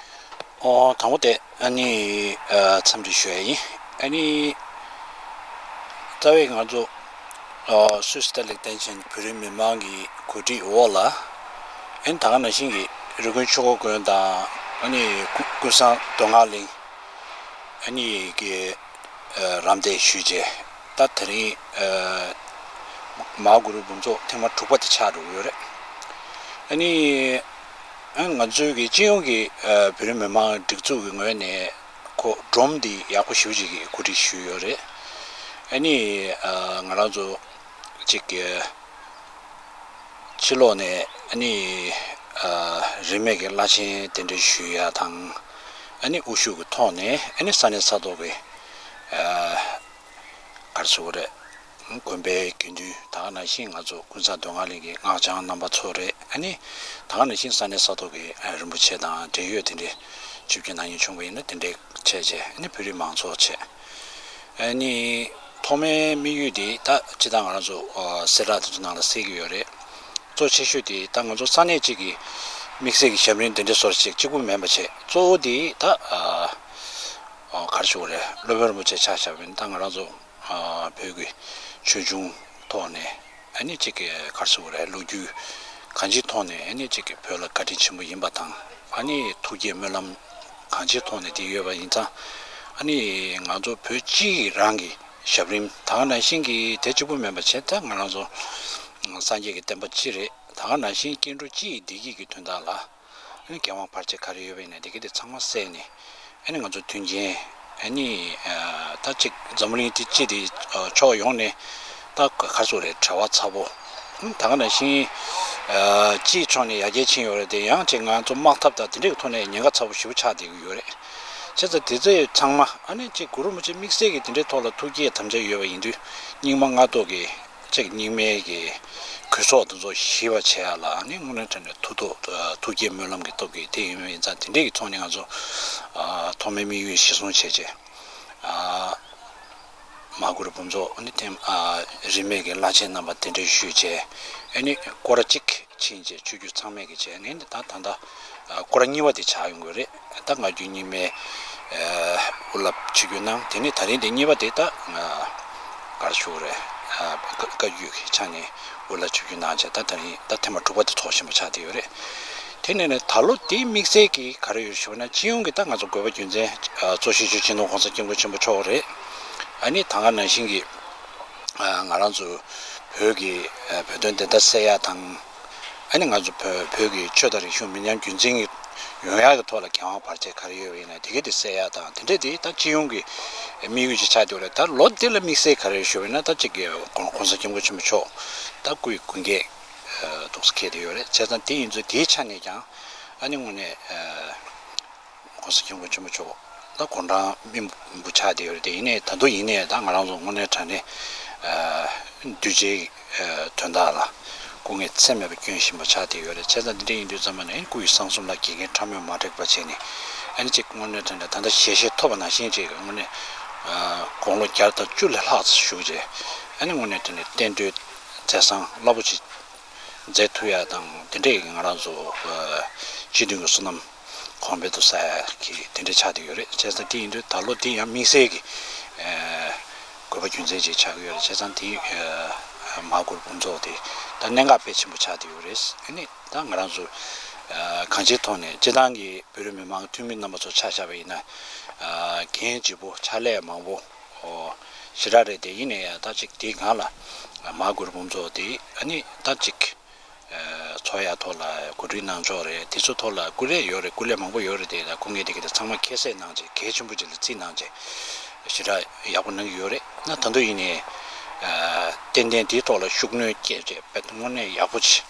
ཨོ། དང་པོ་དེ་ཨ་ནི་ཨ་འཚམས་འདྲི་ཞུ་ཡ་ཡིན། ཨ་ནི་རྩ་བའི་ང་ཚོ་ཨ་སུད་སི་ལྟ་ལེགས་བསྟན་ཆེན་བོད་རིགས་མི་མང་གི་གོ་སྒྲིག་འོག་ལ། ཨ་ནི་ད་ག་ནང་བཞིན་གྱི་རི་ཀོན་ཆོས་འཁོར་དགོན་དང་། ཨ་ནི་ཀུ་ཀུན་བཟང་མདོ་སྔགས་གླིང་། ཨ་ནི་གི་ཨ་རམ་འདེགས་ཞུས་རྗེས། ད་དེ་རིང་ཨ་མ་འགག་རིམ་པ་འབུམ་ཚོགས་ཐེངས་མ་དྲུག་པ་དེ་ཆགས་འགྲོ་གི་ཡོད་རེད། ཨ་ནི་ཨ་ང་ཚོའི་གི་སྤྱི་ཡོངས་ཀྱི་ཨ་བོད་རིགས་མི་མང་སྒྲིག་འཛུགས་ཀྱི་ངོས་ནས་ཁོ་སྒྲོམ་འདི་ཡག་པོ་ཞེ་པོ་ཅིག་གི་གོ་སྒྲིག་ཞུས་ཡོད་རེད། ཨ་ནི་ཨ་ང་རང་ཚོ་གཅིག་གི་ཕྱི་ལོགས་ནས་ཨ་ནི་ཨ་རིས་མེད་ཀྱི་བླ་ཆེན་གདན་འདྲེན་ཞུ་ཡ་དང་། ཨ་ནི་དབུ་བཞུགས་ཀྱི་ཐོག་ནས་ཨ་ནི་ས་གནས་ས་ཐོག་གི་ཨ་ག་རེ་ཟེར་དགོས་རེད། དགོན་པའི་དགེ་འདུན། ད་ག་ནང་བཞིན་ང་ཚོ་ཀུན་བཟང་མདོ་སྔགས་གླིང་གི་སྔགས་འཆང་རྣམ་པ་ཚོ་རེད། ཨ་ནི་ད་ག་ནང་བཞིན་ས་གནས་ས་ཐོག་གི་ཨ་རིན་པོ་ཆེ་དང་འབྲེལ་ཡོད་དེ་འདྲའི་ཆིབས་བསྒྱུར་གནང་མཁན་བྱུང་བ་ཡིན་ན་དེ་འདྲའི་བྱས་བྱས། ཨ་ནི་བོད་རིགས་མང་ཚོགས་བྱས། ཨ་ནི་ཐོག་མའི་དམིགས་ཡུལ་དེ་ད་སྤྱིར་བཏང་ང་རང་ཚོ་ཨ་གསལ་བསྒྲགས་དེ་ཚོ་ནང་ལ་གསལ་གྱི་ཡོད་རེད། གཙོ་ཆེ་ཤོས་དེ་ད་ང་ཚོ་ས་གནས་གཅིག་གི་དམིགས་བསལ་གྱི་ཞབས་རིམ་དེ་འདྲ་སོར་ཞིག་གཅིག་པུ་མིན་པ་བྱས། གཙོ་བོ་དེ་ད་ཨ་ཨ་ག་རེ་ཞུ་དགོས་རེད། སློབ་དཔོན་རིན་པོ་ཆེ་ཆ་བཞག་པ་ཡིན་ན། ད་ང་རང་ཚོ་ཨ་བོད་ཀྱི་ཆོས་འབྱུང་ཐོག་ནས། ཨ་ནི་གཅིག་གི་ག་རེ་ཟེར་དགོས་རེད། ལོ་རྒྱུས་གང་ཅིའི་ཐོག་ནས་ཨ་ནི་གཅིག་གི་བོད་ལ་བཀའ་དྲིན་ཆེན་པོ་ཡིན་པ་དང་། ཨ་ནི་ཐུགས་བསྐྱེད་སྨོན་ལམ་གང་ཅིའི་ཐོག་ནས་དེ་ཡོད་པ་ཡིན་ཙང་། ཨ་ནི་ང་ཚོ་བོད་སྤྱི་རང་གི་ཞབས་རིམ་ད་ག་ནང་བཞིན་གྱི་དེ་གཅིག་པུ་མིན་པ་བྱས། ད་ང་རང་ཚོ་སངས་རྒྱས་ཀྱི་བསྟན་པ་སྤྱི་རེད། ད་ག་ནང་བཞིན་སྐྱེ་འགྲོ་སྤྱི་ཡི་བདེ་སྐྱིད་ཀྱི་དོན་དག་ལ། ཨ་ནི་རྒྱལ་དབང་བར་ཆད་ག་རེ་ཡོད་པ་ཡིན་ན་དེ་ག་དེ་ཚང་མ་བསལ་ནས། ཨ་ནི་ང་ཚོ་མཐུན་རྐྱེན། ཨ་ནི་ཨ་ད་ཅིག་འཛམ་བུ་གླིང་འདི་སྤྱི་དེ་ཨ་ཕྱོགས་ཡོངས་ནས་ད་ག་རེ་ཟེར་དགོས་རེད། བྲེལ་བ་ཚ་པོ། ཨ་ད་ག་ནང་བཞིན་ཨ་སྤྱིའི་ཕྱོགས་ནས་ཡར་རྒྱས་ཕྱིན་ཡོད་རེད་དེ། ཡང་ཅིག་ང་ཚོ་དམག་འཐབ་དང་དེ་འདྲའི་ཐོག་ནས་ཉེན་ཁ་ཚ་པོ་ཞེ་པོ་ཆགས་བསྡད་ཀྱི་ཡོད་རེད། བྱས་ཙང་དེ་ཚོ་ཚང་མ་ཨ་ནི་ཅིག་གུ་རུ་རིན་པོ་ཆེ་དམིགས་བསལ་གྱི་དེ་འདྲའི་ཐོག་ལ་ཐུགས་བསྐྱེད་དམ་བཅའ་ཡོད་པ་ཡིན་དུས། སྙིགས་མ་ལྔ་བདོ་གི་གཅིག་སྙིགས་མའི་གི་གོས་ཚོགས་དེ་ཚོ་ཞི་བ་བྱེད་ཡ་ལ་ནི་དངོས་གནས་དྲང་གནས་ཐུགས་སྟོབས། ཐུགས་བསྐྱེད་སྨོན་ལམ་གྱི་སྟོབས་ཀྱིས་དེ་ཡིན་པ་ཡིན་ཙང་། དེ་འདྲས་ཀྱི་ཐོག་ནས་ང་ཚོ་ཨ་ཐོག་མའི་དམིགས་ཡུལ་གཞིར་བཟུང་བྱས་བྱས། ཨ་མ་གུ་རུ་འབུམ་ཚོགས་ནི་ཐེངས་ཨ་རིས་མེད་ཀྱི་བླ་ཆེན་རྣམ་པ་གདན་འདྲེན་ཞུས་བྱས། ཨ་ནི་སྐོར་ར་གཅིག་ཕྱིན་བྱས། ཆོས་བརྒྱུད་ཚང་མས་ཀྱི་བྱས་ནས་ད་ད་ལྟ་ཨ་སྐོར་ར་གཉིས་པ་དེ་ཆགས་ཡོང་གི་རེད། ད་སྔ་རྒྱུད་རྙིང་མའི་ཨ་འུ་ལག་ཆིབས་བསྒྱུར་གནང་། དེ་ནས་ད་རིང་དེ་གཉིས་པ་དེ་ད་ཨ་ག་རེ་ཞུ་དགོས་རེད། ཨ་བཀའ་བཀའ་བརྒྱུད་ཀྱི་ཆ་ནས་འུ་ལག་ཆིབས་བསྒྱུར་གནང་བྱས། ད་ད་རིང་ད་ཐེངས་མ་དྲུག་པ་དེ་ཚོགས་བཞིན་པ་ཆགས་བསྡད་ཡོད་རེད། དེ་ནས་ནས་ད་ལོ་དེའི་དམིགས་བསལ་གྱི་ག་རེ་ཡོད་ཞུ་བ་ན། སྤྱི་ཡོངས་ཀྱི་ད་ང་ཚོ་དགོས་པ་རྒྱུ་མཚན་ཨ་གཙོ་ཤོས་ཆོས་སྤྱི་ནོར་༸གོང་ས་༸སྐྱབས་མགོན་ཆེན་པོ་མཆོག་རེད། ཨ་ནི་ད་ག་ནང་བཞིན་གྱི་ཨ་ང་རང་ཚོ་བོད་ཀྱི་ཨ་བོད་དོན་བདེན་མཐའ་གསལ་ཡ་དང་། ཨ་ནི་ང་ཚོ་བོད་བོད་ཀྱི་ཆོས་དང་རིག་གཞུང་མི་ཉམས་རྒྱུན་འཛིན་གྱི་ཡོང་ཡག་གི་ཐོག་ལ་རྒྱལ་དབང་བར་ཆད་ག་རེ་ཡོད་པ་ཡིན་ན་དེ་ག་དེ་སེལ་ཡག་དང་། དེ་འདྲ་དེ་ད་སྤྱི་ཡོངས་ཀྱི་དམིགས་ཡུལ་ཅིག་ཆགས་བསྡད་ཡོད་རེད། ད་ལོ་འདི་ལ་དམིགས་བསལ་ག་རེ་ཞུ་བ་ཡིན་ན། ད་གཅིག་གི་༸གོང་ས་༸སྐྱབས་མགོན་ཆེན་པོ་མཆོག་ད་སྐུ་ཡི་དགུང་སྐེག་ཨ་འདུག་སེ་འཁེལ་བསྡད་ཡོད་རེད། བྱས་ཙང་དེ་ཡིན་ཚུལ་དེའི་ཆ་ནས་ཀྱང་ཨ་ནི་དངོས་གནས་ཨ་༸གོང་ས་༸སྐྱབས་མགོན་ཆེན་པོ་མཆོག་ད་དགུང་གྲངས་སྨིན་པོ་ཆགས་བསྡད་ཡོད་རེད་དེ། ཡིན་ནའི་ད་དུང་ཡིན་ནའི་ད་ང་རང་ཚོ་དངོས་གནས་དྲང་གནས་ཨ་གདུལ་བྱའི་ཨ་དོན་དག་ལ་སྐུ་ངལ་ཚད་མེད་པ་བསྐྱོན་བཞིན་པ་ཆགས་བསྡད་ཡོད་རེད། བྱས་ཙང་འདི་འདྲ་ཡིན་དུས་ཙམ་པ་ནས་སྐུ་ཡི་གསང་གསུམ་ལ་འགལ་རྐྱེན་ཕྲ་མོས་མ་བྲེགས་པ་བྱས་ནས། ཨ་ནི་གཅིག་དངོས་གནས་དྲང་གནས་ད་ལྟ་ཞལ་བཞེས་ཐོབ་པ་ནང་བཞིན་ཅིག་དངོས་གནས་ཨ་དགུང་ལོ་བརྒྱ་དང་བཅུ་ལས་ལྷག་ཙམ་བཞུགས་རྗེས། ཨ་ནི་དངོས་གནས་དྲང་གནས་བསྟན་འགྲོའི་མཛད་བཟང་རླབས་པོ་ཆེ་མཛད་ཐུབ་ཡ་དང་། དེ་འདྲས་ཀྱི་ང་རང་ཚོ་ཨ་སྤྱི་མཐུན་གྱི་བསོད་ནམས་གོང་འཕེལ་དུ་སོང་ཡ་གི་དེ་འདྲས་ཆགས་བསྡད་ཡོད་རེད། བྱས་ཙང་དེ་ཡིན་དུས་ད་ལོ་འདི་ཡང་དམིགས་བསལ་གྱི་ཨ་དགོས་པ་རྒྱུ་མཚན་ཅིག་ཆགས་ཀྱི་ཡོད་རེད། བྱས་ཙང་དེ་ཨ་མ་གུ་རུ་འབུམ་ཚོགས་དེ་ད་གནད་འགག་དཔེ་ཆེན་པོ་ཆགས་བསྡད་ཡོད་རེད། ཨ་ནི་ད་ང་རང་ཚོ་ཨ་གང་ཅིའི་ཐོག་ནས་སྤྱིར་བཏང་གི་བོད་རིགས་མི་མང་འཐུས་མི་རྣམ་པ་ཚོ་ཆ་བཞག་པ་ཡིན་ན། ཨ་འགན་ལྗིད་པོ་ཕྱག་ལས་མང་པོ་ཨོ་ཞེ་དྲག་རེད་དེ། ཡིན་ནའི་ཡང་ད་ཅིག་དེའི་སྒང་ལ་མ་གུ་རུ་འབུམ་ཚོགས་དེ་ཨ་ནི་ད་ཅིག་ཨ་ཚོགས་ཡ་ཐོག་ལ་གོ་སྒྲིག་གནང་ཕྱོགས་རེད། དེ་ཚོ་ཐོག་ལ་སྐུ་ལས་ཡོད་རེད། སྐུ་ལས་མང་པོ་ཡོད་རེད་དེ། ད་སྐུ་ངལ་དེ་ག་དེ་ཚང་མ་ཁྱད་བསད་གནང་བྱས། གལ་ཆེན་པོ་ཅིག་ལ་བརྩིས་གནང་བྱས། ཞེ་དྲག་ཡག་པོ་གནང་གི་ཡོད་རེད། ན་ད་དུང་ཡིན་ནའི་ཨ་ཏན་ཏན་དེའི་ཐོག་ལ་ཤུགས་སྣོན་བསྐྱེད་བྱས་དཔེ་དངོས་གནས་ཡག་པོ་བྱས།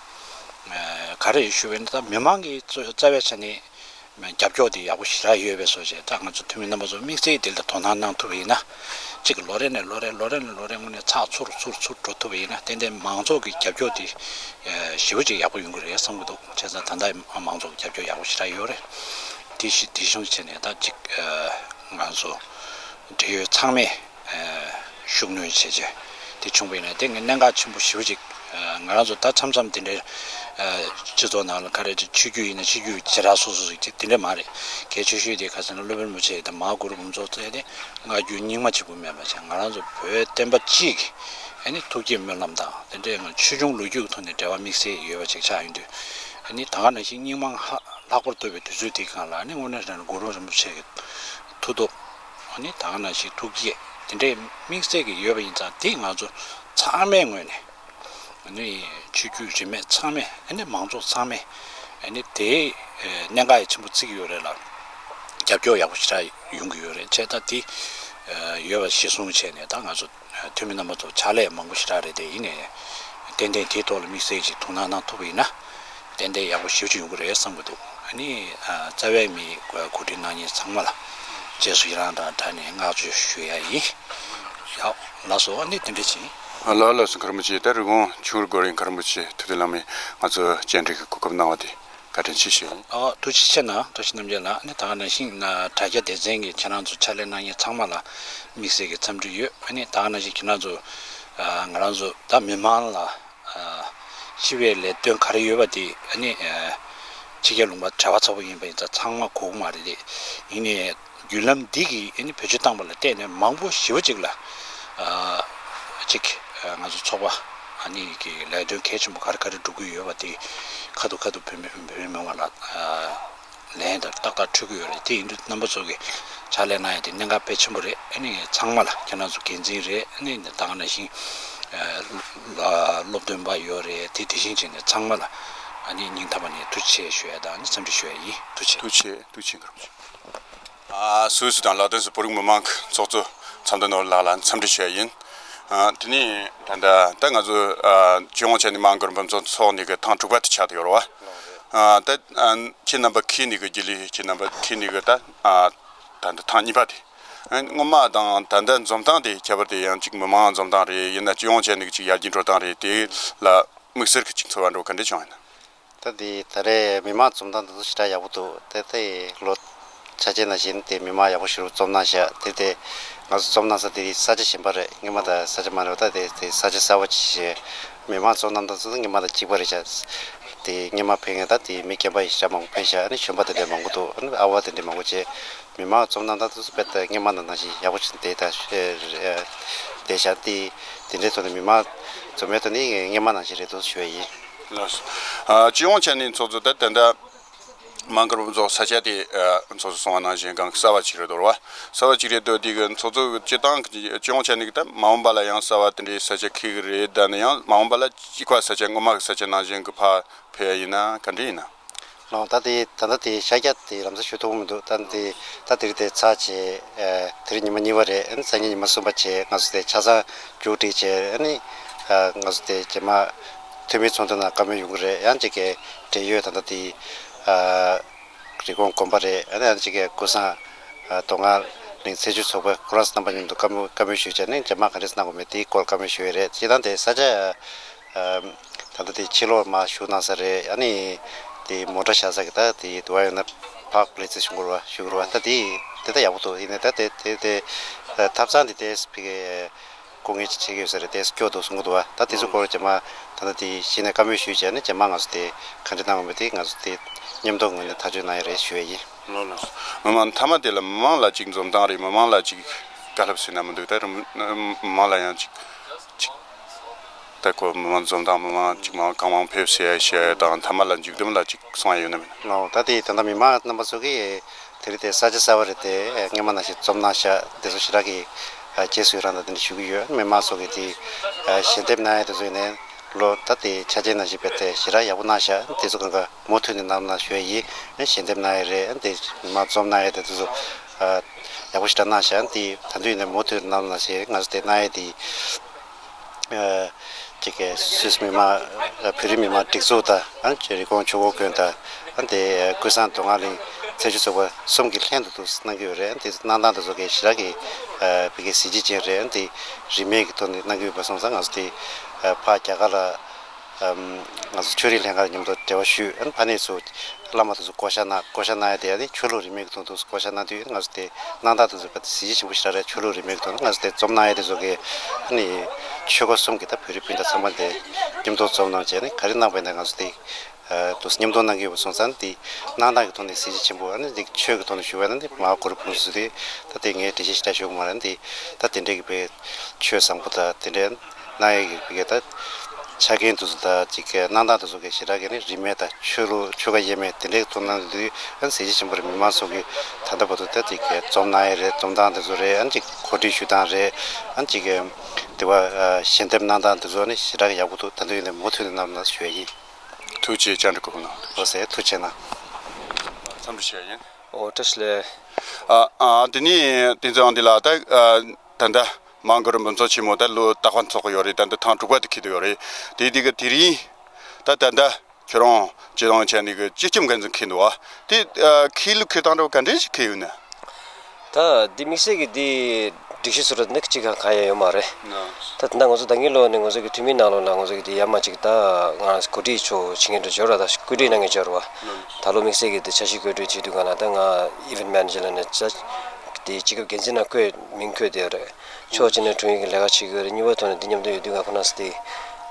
ཨ་ག་རེ་ཞུ་བ་ཡིན་ན། ད་མི་མང་གི་རྩ་རྩ་བའི་ཆ་ནས་ རྒྱབ་སྐྱོར་དེ་ཡག་པོ་ཞེ་དྲག་ཡོད་པའི་བཟོ་བྱས། ད་ང་ཚོ་འཐུས་མི་རྣམ་པ་ཚོ་དམིགས་བསལ་དེ་ལ་དོ་སྣང་གནང་ཐུབ་པ་ཡིན་ན། གཅིག་ལོ་རེ་ནས་ལོ་རེ་ལོ་རེ་ནས་ལོ་རེ་དངོས་གནས་ཚགས་ཚུད་ཚུད་འགྲོ་ཐུབ་པ་ཡིན་ན། ཏན་ཏན་མང་ཚོགས་ཀྱི་རྒྱབ་སྐྱོར་དེ་ཞེ་པོ་ཅིག་ཡག་པོ་ཡོང་གི་རེད་བསམ་གྱི་འདུག་བྱས་ཙང་ད་ལྟ་མང་ཚོགས་ཀྱི་རྒྱབ་སྐྱོར་ཡག་པོ་ཞེ་དྲག་ཡོད་རེད། དེ་བཞིན་དེ་བཞིན་བྱས་ནས་ད་གཅིག་ང་ཚོ་འབྲེལ་ཡོད་ཚང་མས་ཤུགས་སྣོན་བྱས་བྱས་དེ་བྱུང་བ་ཡིན་ན། དེ་ངས་གནད་འགག་ཆེན་པོ་ཞེ་པོ་ཅིག་ང་རང་ཚོ་ད་མཚམས་མཚམས་དེ་འདྲའི་སྤྱི་ཚོགས་ནང་ལ་ག་རེ་ཆོས་བརྒྱུད་ཡིན་ན་ཆོས་བརྒྱུད་བྱེ་བྲག་སོ་སོ་ཞིག་དེ་དེ་འདྲ་མ་རེད། གལ་ཆེ་ཤོས་དེ་ག་ཟེར་ན་སློབ་དཔོན་རིན་པོ་ཆེ་དང་མ་གུ་རུ་བུམ་ཚོགས་བཙལ་ཏེ་བསྔགས་བརྗོད་རྙིང་མ་གཅིག་པུ་མེད་པ་བྱས། ང་རང་ཚོ་བོད་བསྟན་པ་སྤྱི་གི་ཨ་ནི་ཐུགས་བསྐྱེད་སྨོན་ལམ་དང་དེ་འདྲའི་ང་ཆོས་འབྱུང་ལོ་རྒྱུས་ཀྱི་ཐོག་ནས་འབྲེལ་བ་དམིགས་བསལ་ཡོད་པ་ཅིག་ཆགས་ཡོང་དུས། ཨ་ནི་ད་ག་ནང་བཞིན་རྙིང་མ་ལྷག་པར་དུ་བའི་དུས་ཚོད་དེའི་སྒང་ལ་ཨ་ནི་དངོས་གནས་དྲང་གནས་གུ་རུ་རིན་པོ་ཆེ་གི་མཐུ་སྟོབས། ཨ་ནི་ད་ག་ནང་བཞིན་ཐུགས་བསྐྱེད་དེ་འདྲའི་དམིགས་བསལ་གྱི་ཡོད་པ་ཡིན་ཙང་། དེ་ང་ཚོ་ཚང་མའི་ངོས་ནས་ཨ་ནི་ཆོས་བརྒྱུད་རིས་མེད་ཚང་མས། ཨ་ནི་མང་ཚོགས་ཚང་མས་ཨ་ནི་དེའི་གནད་འགག་ཡང་ཆེན་པོ་བརྩི་གི་ཡོད་རེད་ལ། རྒྱབ་སྐྱོར་ཡག་པོ་ཞེ་དྲག་ཡོང་གི་ཡོད་རེད། བྱས་ཙང་དེ་ཡོད་པ་གཞིར་བཟུང་བྱས་ནས་ད་ང་ཚོ་འཐུས་མི་རྣམ་པ་ཚོ་ཕྱག་ལས་མང་པོ་ཞེ་དྲག་རེད། དེ་ཡིན་ནའི་ཏན་ཏན་དེའི་ཐོག་ལ་དམིགས་བསལ་གྱི་ཐུགས་སྣང་གནང་ཐུབ་པ་ཡིན་ན། ཏན་ཏན་ཡག་པོ་ཞེ་པོ་ཅིག་ཡོང་གི་རེད་བསམ་གྱི་འདུག་ཨ་ནི་རྩ་བའི་མི་གོ་སྒྲིག་གནང་མཁན་ཚང་མ་ལ་རྗེས་སུ་ཡི་རང་དང་སྦྲགས་ནས་བསྔགས་བརྗོད་ཞུ་ཡ་ཡིན། ཡག་ལགས་སོ། ཨ་ནི་དེ་འདྲ་བྱེད། ལགས་ལགས་སོ། མཁན་རིན་པོ་ཆེ། ད་རི་ཀོན་ཆུ་བུར་སྒོ་རིང་མཁན་རིན་པོ་ཆེ་ཐུབ་བསྟན་ལགས་མས་ང་ཚོ་བཅར་འདྲི་གི་གོ་སྐབས་གནང་བ་དེ་བཀའ་དྲིན་ཆེ་ཞུ་ཡིན། ཨོ་ཐུགས་རྗེ་ཆེ་གནང་། ཐུགས་རྗེ་གནང་། རྣམ་རྒྱལ་ལགས། ཨ་ནི་ད་ག་ནང་བཞིན་དྲ་རྒྱ་སྡེ་ཚན་གྱི་ཁྱེད་རང་ཚོ་ཕྱག་ལས་གནང་མཁན་ཚང་མ་ལ་དམིགས་བསལ་གྱི་འཚམས་འདྲི་ཡོད། ཨ་ནི་ད་ག་ནང་བཞིན་ཁྱེད་རང་ཚོ་ང་རང་ཚོ་ད་མི་མང་ལ་ཞི་བའི་ལས་དོན་ག་རེ་ཡོད་པ་དེ་ཨ་ནི་ཕྱི་རྒྱལ་ལུང་པ་གྲྭ་པ་ཚ་པོ་ཡིན་པ་ཡིན་ཙང་ཚང་མ་གོ་གི་མ་རེད་དེ། ཡིན་ནའི་བརྒྱུད་ལམ་འདི་གིས་ཨ་ནི་བེད་སྤྱོད་བཏང་པ་ལ་བརྟེན་ནས་མང་པོ་ཞེ་པོ་ཅིག་ལ་ཅིག་ང་ཚོ་ཚོགས་པ་ཨ་ནི་གི་ལས་དོན་གལ་ཆེན་པོ་ག་རེ་ག་རེ་སྒྲུབ་ཀྱི་ཡོད་པ་དེ་ཁ་ཐུག་ཁ་ཐུག་བོད་མི་བོད་མི་མང་བ་ལ་ལན་དང་ཏག་ཏག་འཕྲོད་ཀྱི་ཡོད་རེད། དེ་ཡིན་དུས་རྣམ་པ་ཚོ་གིས་ཕྱག་ལས་གནང་ཡ་དེ་གནད་འགག་དཔེ་ཆེན་པོ་རེད། ཨ་ནི་ཚང་མ་ལ་ཁྱེད་རང་ཚོ་འགན་འཛིན་རེད། ཨ་ནི་ད་ག་ནང་བཞིན་སློབ་སྟོན་པ་ཡོད་རེད། དེ་དེ་བཞིན་བྱས་ནས་ཚང་མ་ལ་ཨ་ནི་སྙིང་ཐག་པ་ནས་ཐུགས་རྗེ་ཆེ་ཞུ་ཡ་དང་ཨ་ནི་འཚམས་འདྲི་ཞུ་ཡ་ཡིན། ཐུགས་རྗེ་ཆེ། ཐུགས་རྗེ་ཆེ། ཐུགས་རྗེ་ཆེ། མཁན་རིན་པོ་ཆེ། ཨ། སུད་སི་དང་ལན་ཌན་སུད་བོད་རིགས་མི་མང་གི་ཚོགས་གཙོ་ཚངས་དོན་ནོར་བུ་ལགས་ལ་འཚམས་འདྲི་ཞུ་ཡ་ཡིན། ཨ། དེ་ནས་ད་ལྟ་ད་ང་ཚོ་ཨ་སྤྱི་ཡོངས་བྱས་ནས་མང་གི་རིན་པ་ཚོ་ཚོགས་ནི་གི་ཐེངས་དྲུག་པ་དེ་ཆགས་བསྡད་ཡོད་རེད་བ། ཨ། ད་ཨ་ཁྱེད་རྣམ་པ་ཁྱེད་ནི་གི་རྒྱུ་ལས་ཁྱེད་རྣམ་པ་ཁྱེད་ནི་གི་ད་ཨ་ད་ལྟ་ཐེངས་གཉིས་པ་དེ། ཨ། སྔོན་མ་དང་ད་ལྟ་འཛོམས་སྟངས་དེ་ཁྱད་པར་དེ་ཡང་གཅིག་མི་མང་འཛོམས་སྟངས་རེད། ཡིན་ན་སྤྱི་ཡོངས་བྱས་ནས་གཅིག་ཡར་རྒྱས་འགྲོ་སྟངས་རེད། དེ་ལ་དམིགས་བསལ་གྱི་གཅིག་ཚོར་བ་འདྲ་བོ་ག་འདྲ་བྱུང་ཡོད་ན། ད་འདི་ད་རེས་མི་མང་འཛོམས་སྟངས་འདི་ཚོ་ཞེ་དྲག་ཡག་པོ་འདུག་དེ་དེ་ལོ་ཆ་ཅན་ནང་བཞིན་དེ་མི་མང་ཡག་པོ་ཞེ་པོ་འཛོམས་གནང་ཤག་དེ་དེ་ང་ཚོ་འཛོམས་གནང་ས་དེ་ས་ཆ་གཞན་པ་རེད། སྔོན་མ་དང་ས་ཆ་མ་འདྲ་བ། ད་དེ་དེ་ས་ཆ་གསར་པ་ཅིག་བྱས། མི་མང་འཛོམས་གནང་སྟངས་ཚོ་སྔོན་མ་དང་གཅིག་པ་རེད་ཤག་དེ་སྔོན་མ་ཕེབས་མཁན་ད་དེ་མི་རྒན་པ་ཡི་ཞེ་དྲག་མང་པོ་ཕེབས་ཤག་ཨ་ནི་གཞོན་པ་དེ་འདྲ་མང་པོ་འདུག་ཨ་ནི་ཨ་བ་དེ་འདྲ་མང་པོ་བྱས། མི་མང་འཛོམས་གནང་སྟངས་དེ་ཚོ་དཔེ་ད་སྔོན་མ་དང་ནང་བཞིན་ཡག་པོ་ཅིག་བསྡད་ད་བསྡད་ཤག་དེ་དེ་འདྲའི་ཐོག་ནས་མི་མང་འཛོམས་ཡས་ཐོག་ནས་སྔོན་མ་ནང་བཞིན་རེད་འདུག་ཞུ་ཡ་ཡིན། ལགས་སོ། ཨ། སྤྱི་ཡོངས་ཆ་ནས་ཚོགས་གཙོ་ད་ད་ལྟ་མང་གི་རིན་པ་ཚོགས་ས་ཆ་དེ་ཨ་ཚོགས་གཙོ་གསུངས་པ་ནང་བཞིན་གང་གི་གསར་པ་ཅིག་རེད་འདུག་རེད་བ། གསར་པ་ཅིག་རེད་འདུག་དེ་གི་ཚོགས་གཙོ་གི་སྤྱི་བཏང་གི་སྤྱི་ཡོངས་ཆ་ནས་ད་མ་འོངས་པ་ལ་ཡང་གསར་པ་དེ་འདྲའི་ས་ཆ་འཁེལ་གི་རེད། ད་ནི་ཡང་མ་འོངས་པ་ལ་གཅིག་པ་ས་ཆ་སྔོན་མ་གི་ས་ཆ་ནང་བཞིན་གི་ཕར་ཕེབས་ཡ་ཡིན་ན་ག་འདྲ་ཡིན་ན། ལགས། ད་དེ་ད་ལྟ་དེ་ཤར་རྒྱག་དེ་ལམ་སང་ཞུ་ཐུབ་མི་འདུག་ད་དེ་ད་དེ་རིང་དེ་ཚར་བྱས། ཨ། དེ་རིང་ཉི་མ་གཉིས་པ་རེད། ཨ་ནི་སང་ཉིན་ཉི་མ་གསུམ་པ་བྱས་ང་ཚོ་དེ་ཆ་ཚང་མཇུག་སྒྲིལ་བྱས། ཨ་ནི་ཨ་ང་ཚོ་དེ་རྗེས་མ་འཐུས་མི་ཚོགས་འདུ་ནང་བཀའ་མོལ་ཡོང་གི་རེད། ཡང་གཅིག་གི་འབྲེལ་ཡོད་ད་ལྟ་དེ་ཨ་རི་ཀོན་དགོན་པ་རེད། ཨ་ནི་ཡང་གཅིག་གི་ཀུན་བཟང་ཨ་མདོ་སྔགས་གླིང་ཚེ་བཅུ་ཚོགས་པ་ཁོ་རང་ཚོ་རྣམ་པ་མཉམ་དུ་བཀའ་མོལ་བཀའ་མོལ་ཞུས་བྱས་ནས་རྗེས་མ་ག་འདྲས་གནང་དགོས་མེད་དེའི་སྐོར་བཀའ་མོལ་ཞུས་ཡོད་རེད། སྤྱིར་བཏང་དེ་ས་ཆ་ཨ། ད་ལྟ་དེ་ཕྱི་ལོགས་མར་བཞུགས་གནང་ས་རེད། ཨ་ནི་དེ་མོ་ཊ་བཞག་ས་གི་ད་དེ་དུ་བ་ཡོད་ན་ཕར་པི་ལེ་ཙི་བཞུགས་འགྲོ་བ་བཞུགས་འགྲོ་བ། ད་དེ་དེ་ད་ཡག་པོ་འདུག་ཡིན་ནའི་ད་དེ་དེ་དེ་ཐབ་ཚང་དེ་དེ་ཕི་གི་སྐུ་ངལ་ཅིག་ཆེ་གི་ཡོད་ས་རེད། དེ་སྐྱོ་འདུག་གསུང་གི་འདུག་བ། ད་དེ་ཚོ་སྐོར་རྗེས་མ་ད་ལྟ་དེ་གཞི་ནས་བཀའ་མོལ་ཞུས་བྱས་ནས་རྗེས་མ་ང་ཚོ་དེ་ག་འདྲ་གནང་དགོས་མིན་དེ་ང་ཚོ་དེ་མཉམ་དུ་ངོས་ནས་ཐག་གཅོད་གནང་ཡ་རེད་ཞུ་ཡ་ཡིན། ལགས་ལགས། མི་མང་མཐའ་མ་དེ་ལ་མི་མང་ལ་ཅིག་འཛོམས་སྟངས་རེད། མི་མང་ལ་ཅིག་བཀའ་སློབ་ཟེར་ན་མི་འདུག་ད་རུང་མི་མང་ལ་ཡང་ཅིག་ཅིག་ད་ཁོ་མི་མང་འཛོམས་སྟངས་མི་མང་ཅིག་མང་གང་མང་ཕེབས་ཟེར་ཡ་ཞུ་ཡ་དང་མཐའ་མ་ལ་མཇུག་བསྡོམས་ལ་ཅིག་གསུང་ཡ་ཡོད་ན་མེད་ན། ལགས། ད་དེ་ད་ལྟ་མི་མང་རྣམ་པ་ཚོ་གིས་དེ་རིང་དེ་ས་ཆ་གསར་པ་རེད་དེ་སྔོན་མ་ནང་བཞིན་འཛོམས་གནང་ཤག་དེ་ཚོ་ཞེ་དྲག་གི་རྗེས་སུ་ཡི་རང་དང་དེ་འདྲ་ཞུ་གི་ཡོད། མི་མང་ཚོ་གིས་དེ་ཞལ་འདེབས་གནང་ཡ་དེ་ཚོ་ཡིན་ནའི། ལོ་ད་དེ་ཆ་རྐྱེན་ནང་བཞིན་དཔེ་དེ་ཞེ་དྲག་ཡག་པོ་གནང་ཤག་དེ་ཚོ་གང་ག་མུ་མཐུད་ནས་གནང་གནང་ཞུ་ཡ་ཡིན། ཞལ་འདེབས་གནང་ཡ་རེད། དེ་མི་མང་འཛོམས་གནང་ཡ་དེ་དེ་ཚོ་ཨ་ཡག་པོ་ཞེ་དྲག་གནང་ཤག་དེ་ད་དུང་ཡིན་ནའི་མུ་མཐུད་གནང་གནང་ཞེས་ང་ཚོ་དེ་གནང་ཡ་དེ་ཨ་ཅིག་གི་སུད་སི་མི་མང་བོད་རིགས་མི་མང་སྒྲིག་འཛུགས་དང་ཨ་རི་ཀོན་ཆོས་འཁོར་དགོན་དང་ ཨ་ནི་དེ་ཀུན་བཟང་མདོ་སྔགས་གླིང་བཙན་བྱོལ་ཚོགས་པ་གསུམ་གྱི་ལྷན་དུ་འདུག་གནང་གི་ཡོད་རེད། ཨ་ནི་དེ་གནང་སྟངས་དེ་ཚོ་གི་ཞེ་དྲག་གི་ཨ་བི་གའི་གཟི་བརྗིད་ཅན་རེད། ཨ་ནི་དེ་རིན་མེད་ཀྱི་ཐོག་ནས་གནང་གི་ཡོད་པ་སོང་ཙང་ང་ཚོ་དེ་ཨ་ཕར་རྒྱ་གར་ལ་ཨམ་ང་ཚོ་ཆོས་རིག་ལྷན་ཁང་མཉམ་དུ་འབྲེལ་བ་ཞུས། ཨ་ནི་ཕ་ནས་སུ་བླ་མ་དེ་ཚོ་བསྐོ་བཞག་གནང་བསྐོ་བཞག་གནང་ཡ་དེ་ཨ་ནི་ཆོས་ལུགས་རིན་མེད་ཀྱི་ཐོག་ཏུ་བསྐོ་བཞག་གནང་དུས་ང་ཚོ་དེ་གནང་སྟངས་དེ་ཚོ་གཟི་བརྗིད་ཆེན་པོ་ཞེ་དྲག་རེད། ཆོས་ལུགས་རིན་མེད་ཀྱི་ཐོག་ནས་ང་ཚོ་དེ་འཛོམས་གནང་ཡ་དེ་ཚོ་གི་ཨ་ནི་ཆོལ་ཁ་གསུམ་གྱི་ད་བོད་རིགས་སྤུན་ཟླ་ཚང་མ་དེ་མཉམ་དུ་འཛོམས་གནང་བྱས་ནས་ག་རེ་གནང་པ་ཡིན་ན་ང་ཚོ་དེ། ཨ་དུ་མཉམ་དུ་གནང་གི་ཡོད་པ་སོང་ཙང་དེ་གནང་སྟངས་ཀྱི་ཐོག་ནས་གཟི་བརྗིད་ཆེན་པོ། ཨ་ནི་དེ་ཆོས་ཀྱི་ཐོག་ནས་ཞུ་བ་ན་དེ་མ་གུ་རུ་ཕུན་སུམ་ཚོགས་དེ་ད་དེ་ངས་འགྲེལ་བཤད་ཞིག་ཞུ་གི་མ་རེད། དེ་ད་དེ་འདྲའི་གི་དཔེ་ཆོས་བཟང་པོ་དང་དེ་འདྲའི་གནང་ཡས་ཀྱི་དཔེ་ད་ཆ་རྐྱེན་དེ་ཚོ་དང་ཅིག་གི་གནང་སྟངས་དེ་ཚོ་གི་ཞེ་དྲག་གི་ནི་རིན་མེད་དང་ཆོས་ལུགས་ཆོལ་ཁ་དབྱེ་མེད་དེ་འདྲའི་གི་ཐོག་གནང་དུས་ཨ་ནི་གཟི་བརྗིད་ཆེན་པོ་རེད། མི་མང་ཚོ་གི་ད་ལྟ་བར་དུ་ད་དེ་གི་འཛོམས་གནང་ཡས་རེད། འཛོམས་སྟངས་དེ་ཚོ་རེད། ཨ་ནི་ཅིག་གོ་སྒྲིག་ཞུ་སྟངས་རེད། ཨ་ནི་ཅིག་གི་དེ་བ་ཞལ་འདེབས་གནང་སྟངས་དེ་ཚོ་ནི་ཞེ་དྲག་གི་ཡག་པོ་འདུག་ད་དུང་ཡིན་ནའི་མུ་མཐུད་ནས་གནང་རོགས་གནང་ཞུ་ཡས་ཡིན། ཐུགས་རྗེ་ཆེ། བཀྲ་ཤིས་བདེ་ལེགས། ཨོ་ཟེར། ཐུགས་རྗེ་གནང་། འཚམས་འདྲི་ཞུ་ཡ་ཡིན། ཨོ་བཀྲ་ཤིས་བདེ་ལེགས། ཨ་ཨ་དེ་ནས་དེ་ཚོའང་འདི་ལ་ད་ཨ་ད་ལྟ་མང་གུ་རུ་འབུམ་ཚོགས་ཆེན་མོ་ད་ལོ་རྟག་པར་འཚོགས་ཀྱི་ཡོད་རེད། ད་ལྟ་ཐེངས་དྲུག་པ་དེ་འཁེལ་དུ་ཡོད་རེད། དེ་དེ་གི་དེ་རིང་ད་ད་ལྟ་ཁྱོད་རང་སྤྱི་བཏང་བྱས་ནས་གི་སྤྱི་ཁྱབ་འགན་འཛིན་འཁེལ་འདུག་བ། དེ་ཨ་འཁེལ་ལུགས་འཁེལ་སྟངས་འདྲ་བོ་ག་འདྲས་ཞིག་འཁེལ་ཡོད་ན། ད་འདི་དམིགས་བསལ་གྱི་འདི་སྒྲིག་གཞི་བཟོ་འདྲ་འདི་གཅིག་གང་གང་ཡང་ཡོད་མ་རེད། ད་ད་ལྟ་ང་ཚོ་ད་གིན་ལོ་ནས་ང་ཚོ་གི་འཐུས་མི་ནང་ལོགས་ལ་ང་ཚོ་གི་འདི་ཡར་མར་ཅིག་ད་ང་གོ་སྒྲིག་ཆོག་བྱེད་མཁན་འདྲ་འབྱོར་ར། ད་བཀོད་སྒྲིག་གནང་མཁན་འབྱོར་བ། ད་ལོ་དམིགས་བསལ་གྱི་འདི་འཆར་གཞི་བཀོད་སྒྲིག་བྱེད་དུས་གང་ལ་ད་ང་event manager་ལ་ནས་ད་འདི་སྤྱི་ཁྱབ་འགན་འཛིན་ནང་བཀོད་མིང་བཀོད་བསྡད་ཡོད་རེད། ཕྱོགས་གཅིག་ནས་དྲུང་ཡིག་གི་ལས་ཀ་བྱེད་ཀྱི་ཡོད་རེད། གཉིས་པ་ཐོག་ནས་འདི་མཉམ་དུ་ཡོད་དུས་ང་ཁོ་རང་ཚོ་འདི་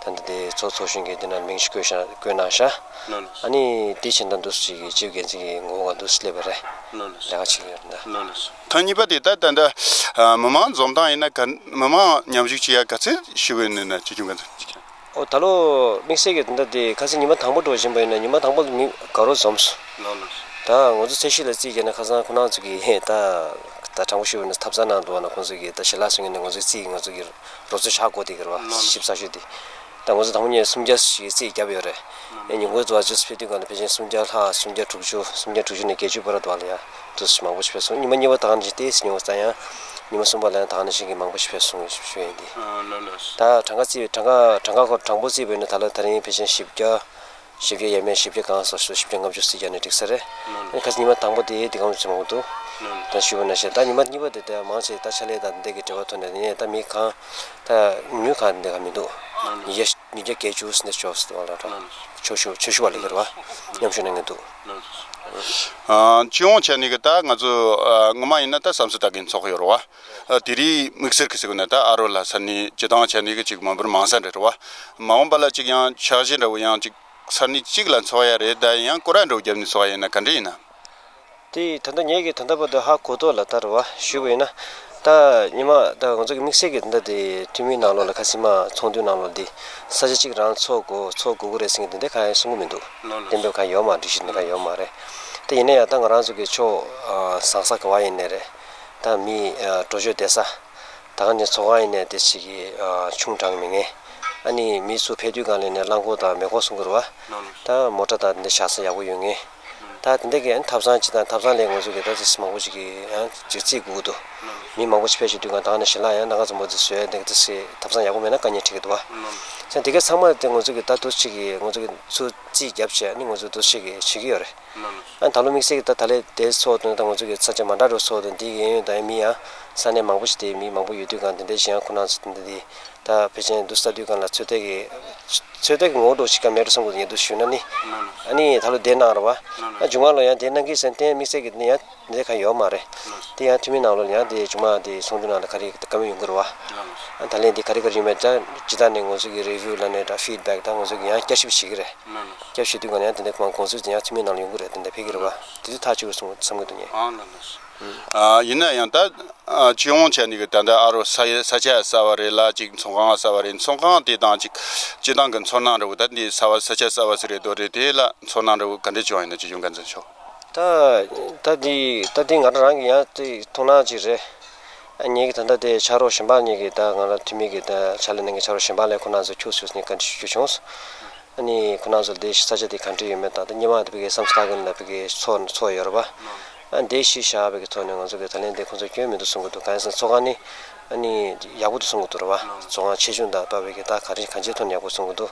ད་ལྟ་འདི་ཚོགས་ཚོགས་གཞོན་གྱི་འདི་ནང་མིང་ཞིག་བཀོད་བཞག་བཀོད་གནང་ཤག་ལགས་ལགས། ཨ་ནི་འདི་བྱེད་སྟངས་འདུག་ཅིག་གི་སྤྱི་འགན་འཛིན་གྱི་ངོ་བོ་འདུག་སླེབས་པ་རེད། ལགས་ལགས། ལས་ཀ་བྱེད་ཀྱི་ཡོད་རེད་ད། ལགས་ལགས། ཐེངས་གཉིས་པ་དེ་ད་ད་ལྟ་མི་མང་འཛོམས་སྟངས་ཡིན་ན་ག་མི་མང་མཉམ་ཞུགས་བྱེད་ཡ་ག་ཚོད་ཞུ་གི་ཡོད་ན་སྤྱི་ཁྱབ་འགན་འཛིན། ཨོ་ད་ལོ་དམིགས་བསལ་གྱི་ད་ལྟ་དེ་ཁ་སང་ཉི་མ་དང་པོ་འགྲོ་བཞིན་པ་ཡིན་ན་ཉི་མ་དང་པོ་ལ་མི་དགའ་རོགས་འཛོམས་སོང་། ལགས་ལགས། ད་ང་ཚོ་ཚད་གཞི་ལ་རྩིས་བརྒྱབ་ན་ཁ་སང་ཁོ་རང་ཚོ་གིས་ད་ད་དྲང་པོ་ཞུས་པ་ཡིན་ན་ཐབ་ཚང་ནང་འདུག་བ་ན་ཁོང་ཚོ་གིས་ད་ཞལ་ལག་སོང་ངེ་ནས་ང་ཚོའི་རྩིས་ང་ཚོ་གི་རོབ་ཚོད་ཆག་སྒོ་དེ་གི་རེད་བ། ཞིབ་ཚགས་ཤོས་དེ། ད་ང་ཚོ་དང་པོ་ཉིད་སུམ་བརྒྱ་ཞིག་རྩིས་བརྒྱབ་ཡོད་རེད། ཨེ་ཉིན་གུང་དུ་བ་ཇུས་ཕེབས་དུས་གང་ལ་ཕལ་ཆེར་སུམ་བརྒྱ་ལྷག་སུམ་བརྒྱ་དྲུག་ཅུ་སུམ་བརྒྱ་དྲུག་ཅུ་ནས་བརྒྱད་ཅུ་བར་དུ་བ་ལ་ཡ་དུ་མང་པོ་ཞིག་ཕེབས་སོང་། ཉི་མ་གཉིས་པ་དང་ནི་ཏོག་ཙམ་ཉུང་བ་ཙམ་ཡང་ཉི་མ་གསུམ་པ་ལ་ཡང་དང་ནི་ཞིག་གི་མང་པོ་ཞིག་ཕེབས་སོང་ཞུ་ཡིན་ཏེ། ད་གྲངས་ཀ་རྩིས་གྲངས་ཀ་གྲངས་ཀ་ཁོ་གྲངས་འབོར་རྩིས་པ་ཡིན་ན་ད་ལོ་ད་རིང་ཕལ་ཆེར་བཞི་བརྒྱ། བཞི་བརྒྱ་ཡས་མས་བཞི་བརྒྱ་གང་སོགས་སུ་བཞི་བརྒྱ་ལྔ་བཅུ་ཙམ་བརྒྱབ་ནས་འགྲིག་ས་རེད། ཨ་ནི་ཁ་སང་ཉི་མ་དང་པོ་དེ་དེ་གང་ཙམ་མང་པོ་འདུག་ད་ཞུ་བ་ན་ཤེས་ད་ཉི་མ་གཉིས་པ་དེ་དེ་མང་ཆེ་ད་ཕྱག་ལས་དང་འདི་གི་འབྲེལ་བ་ཐོག་ནས་ནས་ད་མི་གང་ད་ཉུང་གང་འདི་ག་མི་འདུག་ཉིས་བརྒྱ་ཉིས་བརྒྱ་བརྒྱད་ཅུ་ཙམ་ནས་ཅོག་ཙམ་བ་ལ་ད་ཆོས་ཞུ་ཆོས་ཞུ་བ་ལས་ཀྱི་རེད་བ། མཉམ་ཞུགས་གནང་གི་འདུག་སྤྱི་ཡོངས་བྱས་ནས་གི་ད་ང་ཚོ་ངོ་མ་ཡིན་ན་ད་བསམ་ཚུལ་ལྟ་གིན་ཚོགས་ཡོད་རེད་བ། དེ་རིང་དམིགས་བསལ་གི་ཟེར་གི་ན་ད་ཨ་རོ་ལ་ས་གནས་སྤྱི་བཏང་བྱས་ནས་གི་ཅིག་མ་འབོར་མང་ས་འདྲ་རེད་བ། མ་འོངས་པ་ལ་ཅིག་ཡང་འཆར་གཞི་འདྲ་བོ་ཡང་ཅིག་ས་གནས་གཅིག་ལ་འཚོགས་ཡ་རེད། ད་ཡང་སྐོར་ར་འདྲ་བོ་བརྒྱབ་ནས་འཚོགས་ཡ་ཡིན་ན་ག་འདྲ་ཡིན་ན། དེ་ད་ལྟ་ངེད་ཀྱིས་ད་ལྟ་བར་དུ་ཧ་གོ་ཐོག་ལ་ལྟ་རུ་བ་ཞུས་པ་ཡིན་ན། ད་ཉི་མ་ད་ང་ཚོ་གི་དམིགས་བསལ་གྱི་ད་ལྟ་དེ་འཐུས་མིའི་ནང་ལོགས་ལ་ཁ་སང་མ་ཚོགས་འདུའི་ནང་ལོགས་འདི་ས་ཆ་གཅིག་རང་འཚོགས་དགོས་ཚོགས་དགོས་ཀྱི་རེད་ཟེར་མཁན་དེ་འདྲ་གང་ཡང་གསུང་གི་མི་འདུག་གཏན་འབེབས་གང་ཡོད་མ་རེད། སྒྲིག་གཞི་འདི་གང་ཡོད་མ་རེད། དེ་ཡིན་ན་ཡང་ད་ང་རང་ཚོ་གི་ཕྱོགས་བཟང་ས་ག་བ་ཡིན་ནའི་རེད། ད་མི་འགྲོ་སྐྱོད་བསྡད་ས། ད་ག་ནས་ཚོགས་ཁང་ཡིན་ནའི་དེ་ཞིག་གི་ཆུང་དྲགས་མི་ངེས། ཨ་ནི་མི་ཚོ་ཕེབས་དུས་གང་ལས་ནས་རླངས་འཁོར་དང་མེ་འཁོར་གསུང་གི་རེད་བ། ད་མོ་ཊ་དང་འདི་བཞག་ས་ཡག་པོ་ཡོད་ངེས། ད་དེ་འདྲ་གི་ཨ་ནི་ཐབ་ཚང་སྤྱི་དང་ཐབ་ཚང་ལས་ང་ཚོ་གི་ད་དེ་མང་པོ་ཞིག་གི་ཡང་ཅིག་རྩིས་དགོས་ཀྱི་འདུག་མི་མང་པོ་ཞིག་ཕེབས་བྱེད་དུས་གང་ད་ག་ནས་ཞལ་ལག་ཡང་སྣ་ཁ་འཛོམས་པོ་དེ་བཟོས་ཡ་འདི་གི་དེ་སི་ཐབ་ཚང་ཡག་པོ་མེད་ན་དཀའ་ངལ་འཕྲད་ཀྱི་འདུག་བ། ད་དེ་ག་ཚང་མ་དེ་ང་ཚོ་གི་ད་དུ་ཞིག་གི་ང་ཚོ་གི་ཚུར་རྩིས་བརྒྱབ་བྱས་ཨ་ནི་ང་ཚོ་དུ་ཞིག་གི་བྱེད་ཀྱི་ཡོད་རེད། ཨ་ད་ལོ་དམིགས་བསལ་གྱི་ད་ད་ལས་དེ་ཚོགས་དོན་དང་ང་ཚོ་གི་ས་ཆ་མ་འདྲ་འགྲོ་ཚོགས་དོན་འདི་ཡིན་ཡོད་ད་ཡིན་མི་ཡང་ས་གནས་མང་པོ་ཞིག་དེ་མི་མང་པོ་ཡོད་དུས་གང་དེ་འདྲའི་གཞན་ཁོ་ན་ཚོ་དེ་འདྲ་དེ་ད་ཕལ་ཆེར་འདུག་ས་དུས་གང་ལ་ཚོད་ལྟ་གི་ཚོད་ལྟ་གི་ངོ་བོ་འགྲོ་ཞིག་ག་མེད་འགྲོ་བསམ་གི་འདུག་ཡིན་འདུག་ཞུས་ན་ནི་ཨ་ནི་ད་ལོ་དེ་གནང་ར་བ། ཨ་མཇུག་མ་ལོ་ཡང་དེ་གནང་གི་ཟེར་དེ་དམིགས་བསལ་གྱི་དེ་ཡང་དེ་འདྲ་གང་ཡོད་མ་རེད། དེ་ཡང་འཐུས་མི་ནང་ལོ་ཡང་དེ་མཇུག་མ་དེ་ཚོགས་འདུ་ནང་ལ་ག་རེ་བཀའ་མོལ་ཡོང་གི་ར་བ། ཨ་ད་ལན་དེ་ག་རེ་ག་རེ་ཡོད་མེད་ད་ཇི་ལྟར་ནས་ང་ཚོ་གི་རི་བིའུ་ལ་ནས་ད་ཕིཌ་བེག་ད་ང་ཚོ་གི་ཡང་བསྐྱར་ཞིབ་བྱེད་ཀྱི་རེད། སྐྱབས་ཞུ་དུས་ག་ནས་དེ་འདྲ་མང་དགོངས་ཚུལ་དེ་ཡང་འཐུས་མི་ནང་ལ་ཡོང་གི་རེད། དེ་འདྲ་ཕེབས་ཀྱི་རེད་བ། དེ་དུས་ཐག་ཆོད་སོང་བསམ་གྱི་འདུག་ངས། ཨང་ལགས་ལགས། ཨ་ཡིན་ན་ཡང་ད་ཨ་སྤྱི་ཡོངས་བྱས་ནས་གི་ད་ལྟ་ཨ་རོ་ས་ས་ཆ་གསར་བ་རེད་ལ་ཅིག་ཚོང་ཁང་གསར་བ་རེད། ཚོང་ཁང་དེ་དང་ཅིག་སྤྱི་བཏང་གི་ཚོར་སྣང་འདྲ་བོ་ད་འདི་གསར་བ་ས་ཆ་གསར་བ་ཟེར་རེད་དོ་རེད། དེ་ལ་ཚོར་སྣང་འདྲ་བོ་ག་འདྲ་བྱུང་ཡིན་ན་སྤྱི་ཡོངས་འགན་འཛིན་མཆོག་ད་ད་འདི་ད་འདི་ང་རང་རང་གི་ཡང་དེ་མཐོང་སྣང་ཅིག་རེད། ཨ་ངེད་ཀྱི་ད་ལྟ་དེ་ཕྱག་རོགས་གཞན་པ་ངེད་ཀྱི་ད་ང་རང་འཐུས་མི་གི་ད་ཕྱག་ལས་གནང་མཁན་ཕྱག་རོགས་གཞན་པ་ལས་ཁོ་རང་ཚོ་ཁྱུག་ཙམ་ནས་བཀའ་འདྲི་ཞུ་རྒྱུ་བྱུང་སོང་། ཨ་ནི་ཁོ་རང་ཚོ་ལ་དེ་ས་ཆ་དེ་གང་འདྲ་ཡོད་མེད་དང་ད་སྔོན་མ་དེ་བི་གའི་བསམ་ཚུལ་ལྟ་གིན་ལ་བི་གའི་ཚོགས་ཚོགས་ཡོད་རེད་པ། ཨ་འདི་གཞི་བཞག་པའི་གི་ཐོག་ནས་ང་ཚོ་གི་ད་ལན་དེ་ཁོ་ཚོ་སྐྱོན་མི་འདུག་གསུང་གི་འདུག་གང་ཡིན་ཟེར་ན་ཚོགས་ཁང་ནི་ཨ་ནི་ཡག་པོ་འདུག་གསུང་གི་འདུག་རེད་པ། ཚོགས་ཁང་ཆེ་ཆུང་དང་ལྟ་བའི་གི་ད་ག་རེ་གང་ཅིའི་ཐོག་ནས་ཡག་པོ་གསུང་གི་འདུག་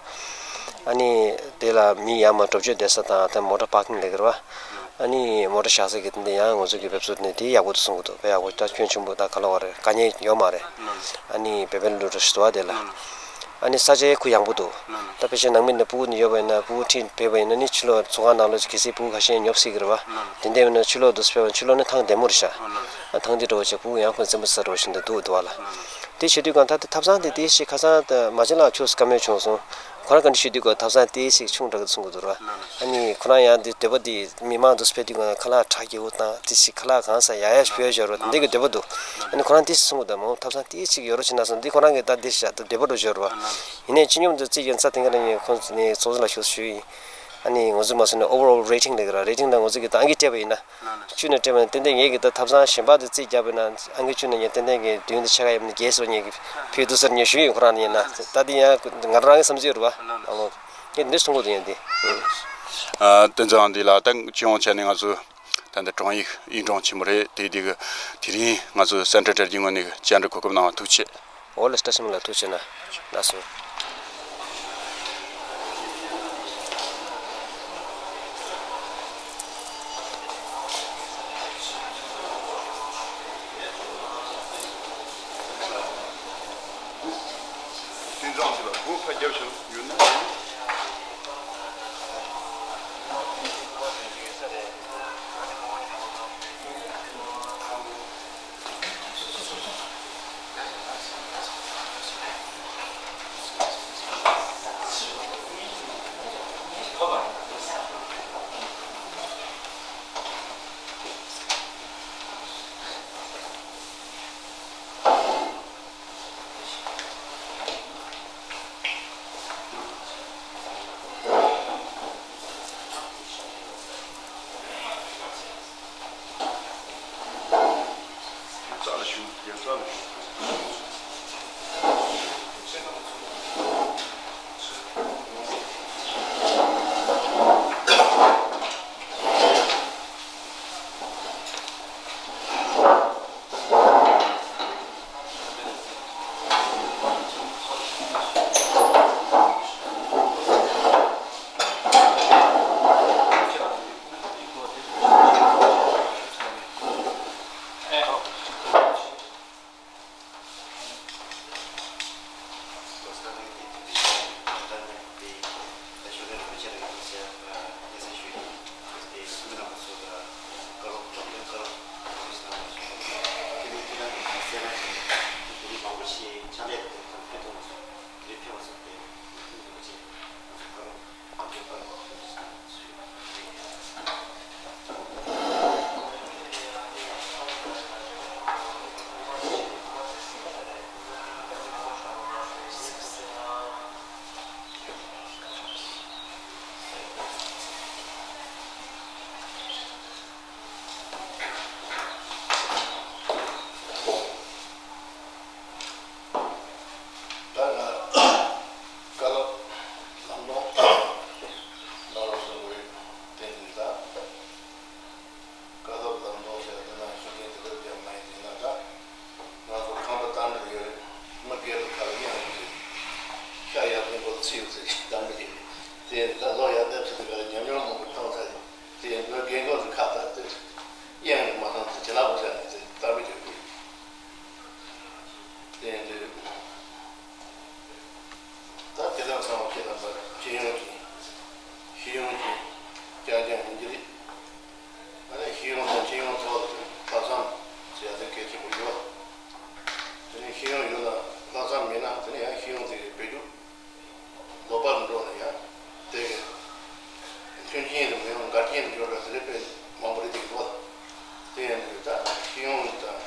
ཨ་ནི་དེ་ལ་མི་ཡར་མར་འགྲོ་སྐྱོད་བསྡད་ས་དང་ད་མོ་ཊ་པར་ཀིང་ལབ་ཀྱི་རེད་བ། ཨ་ནི་མོ་ཊ་བཞག་ས་གི་དེ་འདྲ་ཡང་ང་ཚོ་གི་བེབ་སོ་ནས་དེ་ཡག་པོ་འདུག་གསུང་གི་འདུག་དཔེ་ཡག་པོ་ད་སྐྱོན་ཆེན་པོ་ད་ག་ལ་བ་རེད། དཀའ་ངལ་ཡོད་མ་རེད། ཨ་ནི་བེ་བེ་ལུ་རུ་ཞུ་བ་དེ་ལ། ཨ་ནི་ས་ཆའི་ཁུ་ཡངས་པོ་འདུག་ད་དཔེ་ཆ་ནང་མི་ནས་སྤུ་གུ་ནས་ཡོད་པ་ཡིན་ན་སྤུ་གུ་ཁྲིད་ཕེབས་པ་ཡིན་ན་ནི་ཕྱི་ལོགས་ཚོང་ཁང་ནང་ལོགས་གལ་སྲིད་སྤུ་གུ་ཁ་ཤས་ཉོབ་སྲིད་ཀྱི་རེད་བ། དེ་འདྲ་ཡིན་ན་ཕྱི་ལོགས་འདུག་སེ་ཕེབས་པ་ཕྱི་ལོགས་ནི་ཐང་བདེ་མོ་རེད་ཤག་ཨ་ཐང་དེ་འགྲོ་བ་ཆེ་སྤུ་གུ་ཡང་ཁོ་འཛེམ་པོ་ས་འགྲོ་བཞིན་དུ་འདུག་འདུག་བ་ལ། དེ་བྱེད་དུས་གང་ལྟར་དེ་ཐབ་ཚང་དེ་དེ་ཞིག་ཁ་སང་དེ་མ་བྱན་ལགས་ཁྱོད་བཀའ་མོལ་བྱུང་སོང་། ཁོ་རང་ག་འདྲ་ཞུ་དུས་གོ་ཐབ་ཚང་དེ་ཞིག་ཆུང་དྲགས་གསུང་གི་འདུག་ར། ཨ་ནི་ཁོ་རང་ཡང་དེ་འདོད་པ་དེ་མི་མང་དུ་ཕེབས་དུས་གང་ཁ་ལག་ཁྲག་སྐྱེ་བོ་དང་དེ་ཞིག་ཁ་ལག་གང་ས་ཡ་ཡ་ཞིག་ཕེབས་ཞོར་བ་དེ་འདྲ་གི་འདོད་པ་འདུག་ཨ་ནི་ཁོ་རང་དེ་ཞིག་གསུང་གི་འདུག་མོ་ཐབ་ཚང་དེ་ཞིག་ཡོད་རོགས་བྱེད་ན་སོང་དེ་ཁོ་རང་གི་ད་དེ་ཞིག་ད་འདོད་པ་འགྲོ་ཞོར་བ། ཡིན་ནའི་སྤྱི་སྙོམས་དུ་རྩིས་ཀྱི་ས་དེང་ག་ལ་ངས་ཁོང་ཚོ་ནས་ཚོགས་གཙོ་ལ་ཞུ་ཞུས་ཡིན། ཨ་ནི་ང་ཚོས་མ་སོང་ནས་overall rating་ལབ་ཀྱི་ར་རེ་ཊིང་ད་ང་ཚོ་གི་ད་ཨང་ཀི་སྤྲད་པ་ཡིན་ན། བཅུ་ནས་སྤྲད་པ་ཡིན་ན་ཏན་ཏན་ངེད་ཀྱི་ད་ཐབ་ཚང་གཞན་པ་དེ་རྩིས་བརྒྱབ་པ་ཡིན་ན་ཨང་ཀི་བཅུ་ནས་ངས་ཏན་ཏན་གྱི་མདུན་དུ་ཆ་ག་ཡོད་ན་རྒྱལ་སོང་ངེད་ཀྱི་ཕུལ་འདུག་ཟེར་ངས་ཞུས་ཡོད་ཁོ་རང་ནས་ཡིན་ན་ད་དེ་ཡང་ང་རང་རང་གི་བསམ་ཚུལ་རེད་བ། ཨ་ལོ། ངས་འདི་གསུང་གི་འདུག་ཡིན་དེ། ཨ་བསྟན་འཛིན་ཨང་འདི་ལ་ད་སྤྱི་ཡོངས་བྱས་ནས་ང་ཚོ་ད་ལྟ་དྲུང་ཡིག་ཨིན་ཀྲོང་ཆེན་མོ་རེད་དེ་དེ་གི་དེ་རིང་ང་ཚོ་སེན་ཊར་ཊར་གྱི་ངོས་ནས་བཅར་འདྲི་གོ་སྐབས་གནང་བ་ཐུགས་རྗེ་ཆེ། འོ་ལེ་བཀྲ་ཤིས་བདེ་ལེགས་ཐུགས་རྗེ་གནང་། ལགས་སོ། ད་ང་བཀའ་སློབ་ལམ་སྟོན་གནང་རོགས་གསུང་གི་རེད། དེ་འདི་ད་བཀའ་སློབ་ལམ་སྟོན་ཟེར་དེ་ན་ཤུགས་རྐྱེན་དེ་འདྲ་ལྡན་མ་ཡིན་དེ་ན་ད་ང་ཚོ་ཁང་པ་བཏང་འདྲ་ཡོད་རེད། མི་སྒེར་དུ་ཁ་ལ་གཡང་ཡོད་ཟེར། ཤ་ཡར་ལྡན་པོ་ཚིག་ཡོད་ཟེར་བཏང་གི་རེད། དེ་ད་ལོ་ཡར་ལྡན་ཚོ་དེ་ག་ལ་ཉམས་མྱོང་མང་པོ་ཐོན་ཚར་རེད། དེ་ཡིན་དུས་རྒན་གོག་ཚོ་ཁ་བཏགས་ཏེ་གཡང་ཡང་མ་བཏང་ཚེ་ཇེ་ལགས་པོ་ཟེར་ནས་དེ་བཏང་གི་ཡོད་རེད། དེ་ཡིན་དུས། ད་དེ་དག་ཚང་མ་ཁྱེད་རྣམ་པ་སྤྱི་ཡོངས་ཀྱི་ཤེས་ཡོན་གྱི་རྐྱང་རྐྱང་ཡིན་གྱི་རེད། ཨ་ནི་ཤེས་ཡོན་དང་སྤྱི་ཡོངས་ཐོག་ལ་ལྷག་བསམ་ཟེར་ཡ་དེ་གལ་ཆེན་པོ་ཡོད། དེ་ནས་ཤེས་ཡོན་ཡོད་ལ་ལྷག་བསམ་མེད་ན་དེ་ནས་ཡང་ཤེས་ཡོན་དེ་བེད་སྤྱོད་ལོག་པར་འགྲོ་ན་ཡང་དེ་གི་མཐུན་རྐྱེན་དུ་མི་ཡོང་འགལ་རྐྱེན་དུ་འགྱུར་བ་དེ་འདྲ་དཔེ་མང་པོ་རེད་འདུག་གོ། དེ་ཡིན་དུས་ད་ཤེས་ཡོན་དང་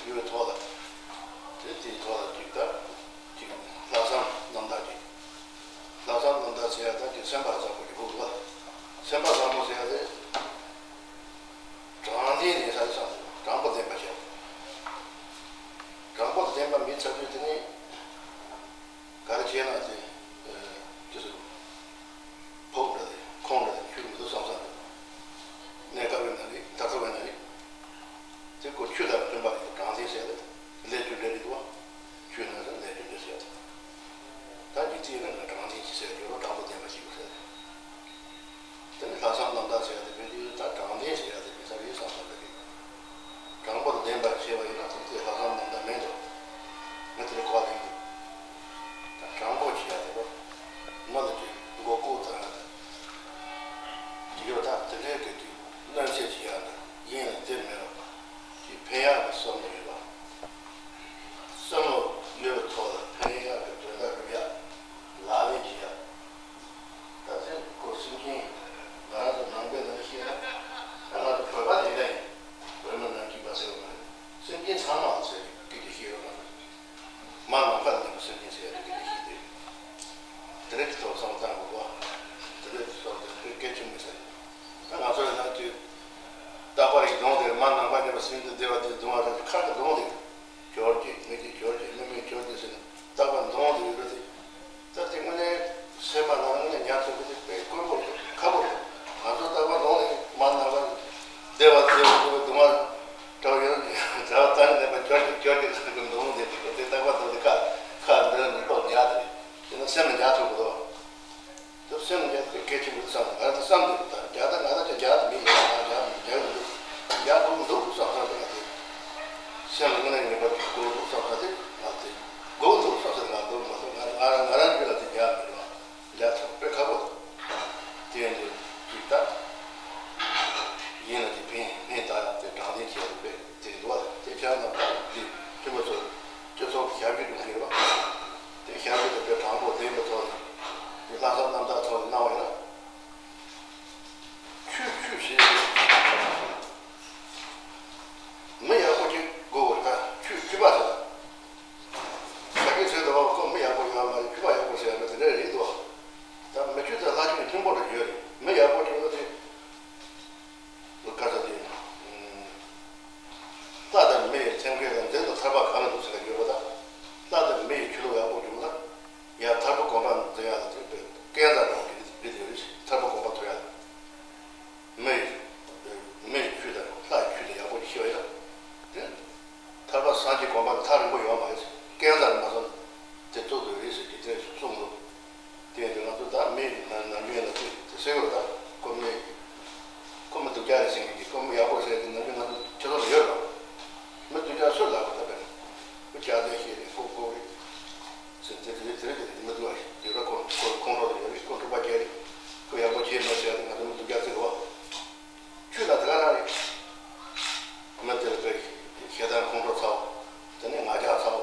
ཡོད་ཐོག་ལ་དེ་དེའི་ཐོག་ལ་ཅིག་ད། ཅིག་ལྷག་བསམ་རྣམ་དག་ཅིག་ལྷག་བསམ་རྣམ་དག་ཟེར་ཡ་ད་ཅིག་སེམས་པ་བཟང་པོ་ཞིག་དགོས་འདུག་བ། སེམས་པ་བཟང་པོ་ཟེར་ཡ་དེ་དྲང་བདེན་ནི་ས་ཆ་སང་དྲང་པོ་བདེན་པ་བྱས། དྲང་པོ་བདེན་པ་མི་ཚར་དུས་དེ་ནི་ག་རེ་བྱས་ན་དེ་ཅི་ཟེར། ཕོག་འདྲ་དེ་ཁོང་འདྲ་དེ་ཁྱུག་མི་འདུག་བསམ་བསམ་རེད། གནས་སྐབས་ཡིན་ན་རེད་ད་ལྟ་བ་ཡིན་ན་རེད། དེ་ཁོ་ཆོས་དང་མཐུན་པ་ཡིན་དྲང་བདེན་ཟེར་ལེ། ལས་རྒྱུ་འབྲས་རེད་དོ། ཆོས་ནང་ལ་ལས་རྒྱུ་འབྲས་ཟེར། ད་འཇིག་རྟེན་ནང་ལ་དྲང་བདེན་ཅི་ཟེར་རྒྱུ་རོ་དྲང་པོ་བདེན་པ་ཞིག་ ལེན་པར་བྱས་པ་ཡིན་ན་ཁོང་ཚོས་ལྷག་བསམ་རྣམ་དག་མེད་འགྲོ། ང་དེ་ལ་གོ་བ་ལེན་འདུག་ད་དྲང་པོ་བྱེད་ཡ་དེ་རོ། མི་ལ་ཅིག་མགོ་སྐོར་བཏང་ཡ་དང་། ཅིག་ཡོད་ད་དེ་འདྲའི་གི་དུས་གནོད་འཚེ་བྱེད་ཡ་དང་ཡིན་ལ་དེ་མེད་རོ། ཅིག་ཕན་ཡག་གི་བསམ་བློ་ཡོད་པ། བསམ་བློ་ཡོད་པའི་ཐོག་ལ་ཕན་ཡག་གི་དོན་དག་སྒྲུབ་ཡ། ལག་ལེན་བྱེད་ཡ། ད་ཚེ་ཁོ་སེམས་ཅན་ང་རང་ཚོ་ནང་པའི་ནང་བཤད་ན་ད་ང་ཚོ་བོད་པ་ལས་ཀ་ཡིན། བོད་མི་ནང་སྐྱིད་པ་ཟེར་བ་མ་རེད། སེམས་ཅན་ཚང་མ་ལ་ཟེར་སྐད་ཆ་བཤད་རོགས་གནང་། མ་ནང་པ་ནང་གི་སེམས་ཅན་ཟེར་ཡ་དེ་སྐད་ཆ་བཤད་དེ། དེ་རིགས་ཀྱི་ཐོག་བསམ་བློ་བཏང་དགོས་པ། དེ་རིགས་ཀྱི་ཐོག་དེ་དཔེ་གལ་ཆེན་པོ་ཟེར། ད་ང་ཚོ་ཡིན་ན་དུས་རྟག་པར་ཡིག་གདོང་དེར་མ་ནང་པ་ཉམས་པ་སེམས་དུ་བདེ་བ་དེ་གདོང་བ་དང་ཁར་གྱི་གདོང་དེ། འབྱོར་གྱི་མི་གྱི་འབྱོར་གྱི་མི་མི་འབྱོར་གྱི་ཟེར་ནས་རྟག་པར་གདོང་དེ་ཡོད་རེད་དེ། ད་དེ་དངོས་གནས་སེམས་པ་ནང་དངོས་གནས་ཉར་ཐུབ་པ་དེ་དཔེ་དཀོན་པོ་རེད། ཁག་པོ་རེད། ང་ཚོ་རྟག་པར་གདོང་དེ་མ་ནང་པ་བདེ་བ་བདེ་བ་བདེ་བ་གདོང་བ་འདྲ་བ་ཡོད་ན་འདྲ་བ་ད་ནི་མེད་པ་འབྱོར་གྱི་འབྱོར་གྱི་ཟེར་གི་གདོང་དེ་དེ་རྟག་པར་གདོང་དེ་ཁ་ཁ་འདི་ནི་ལོག་ཉར་དེ་རེད། དེ་ན་སེམས་ལ་ཉར་ཐུབ་གི་འདུག་དེ་སེམས་ལ་ཉར་དེ་གལ་ཆེན་པོ་བསམ་ང་རང་ཚོ་བསམ་འདུག་ད་རྒྱ་ད་ང་ད་ཅི་རྒྱ་མི་ཡིན་ང་རྒྱ་མི་རྒྱ་མི་འདུག་རྒྱ་དགོས་འདུག་བསམ་ས་དེ་ང་དེ་སེམས་ལ་དངོས་གནས་ངེས་པར་དུ་དགོས་འདུག་བསམ་ས་དེ་ང་དེ་དགོས་འདུག་བསམ་ས་དེ་ང་འདུག་མ་གཏོགས་ང་ང་ང་རང་རྒྱུད་ལ་དེ་རྒྱ་མི་རེད་བ། རྒྱ་ཚོ་དཔེ་ཁག་པོ་འདུག་དེ་ཡང་དེ་ཅིག་ད་ཡིན་ལ་དེ་ཕན་ཕན་ད་དེ་དྲང་བདེན་བྱས་རེད་པས་དེ་འདུག་བ། དེ་ཆ་ན་ད་དེ་ཁྱིམ་པ་ཚོ་སྤྱི་ཚོགས་ཀྱི་ཞབས་ཞུ་སྒྲུབ་མཁན་རེད་བ། དེ་ཞབས་ཞུ་དེ་དཔེ་དྲང་པོ་བདེན་པའི་ཐོག་ནས་དེ་ལྷག་བསམ་རྣམ་དག་ཐོག་ནས་གནང་བ་ཡིན་ན། ཆོས་ཆོས་ཟེར་ཡག་མི་ཡག་པོ་ཅིག་དགོས་པར་ད་ཆོས་ཆོས་པ་ཟེར། ད་གིན་ཟེར་དུས་ཁོ་མི་ཡག་པོ་ཡོད་མ་རེད། ཆོས་པ་ཡག་པོ་ཟེར་ཡག་མི་དེ་འདྲ་རེད་འདུག་ད་མི་ཆོས་དང་ལྷ་ཆོས་མཐུན་པོ་རེ་ཡོད་རེད། མི་ཡག་པོ་ཅིག་ཡོད་དེ་ལ་ག་ཚོད་དེ་ལྷ་དང་མི་ཡི་སེམས་ཁྲལ་ལ་འཛིན་དུ་ཐར་པ་གང་ལ་འདུག་ཟེར་ཡག་ཡོད་པ། ད་ལྷ་དང་མི་ཡི་ཆོས་ལུགས་ཡག་པོ་བྱུང་ན་ཡང་ཐར་པ་གོ་འཕང་འཛིན་ཡག་ལ་དེ་བས་ཀན་ཟ་རང་གི་རིགས་ཡོད་རེད། ཐར་པ་གོ་འཕང་ཐོབ་ཡག་ལ། མི་ཡི་མི་ཡི་ཆོས་དང་ལྷ་ཡི་ཆོས་དང་ཡག་པོ་ཞིག་ཤེས་པ་ཡིན་ན། དེ་ཐར་པ་སངས་རྒྱས་གོ་འཕང་ཐག་རིང་པོ་ཡོད་མ་རེད། ཀན་ཟར་མ་སོང་དེ་ཐུག་དགོས་རེད་ཟེར་གྱི་དེ་གསུངས་འདུག་དེ་ཡིན་དུས་ང་ཚོ་ད་མི་ནམ་རྒྱུན་ལ་དེ་དེ་སེ་བོར་ད་ཁོ་མི་ཁོ་མི་སྡུག་ཅག་རེད་ཟེར་གྱི་ཁོ་མི་ཡག་པོ་ཟེར་དེ་ནམ་རྒྱུན་ང་ཚོ་ཁྱེད་ཚོ་ལ་ཡོད་རེད། མི་སྡུག་ཅག་སུ་ལ་གོ་ད་པས་ཁོ་ཅག་ལས་ཤེས་རེད། ཁོ་ཁོ་རེད། ཟེར་དེ་དེ་དེ་རེད། དེ་མི་འདུག་ཨ། དེ་ར་ཁོ་ཁོ་ཁོང་ཁྲོ་དེ་ཡོད་རེད། ཁོ་འཁྲུག་པ་སྐྱེ་རེད། ཁོ་ཡག་པོ་བྱས་མེད་ཟེར་ཡ་དེ་ང་ཚོ་མི་སྡུག་ཅག་ཟེར་བ། ཆོས་ལ་དེ་ག་རང་རེད། མི་དེ་ལ་དཔེ་ཞེ་སྡང་ཁོང་ཁྲོ་ཚ་བ། དེ་ནས་ང་རྒྱལ་ཚ་བ།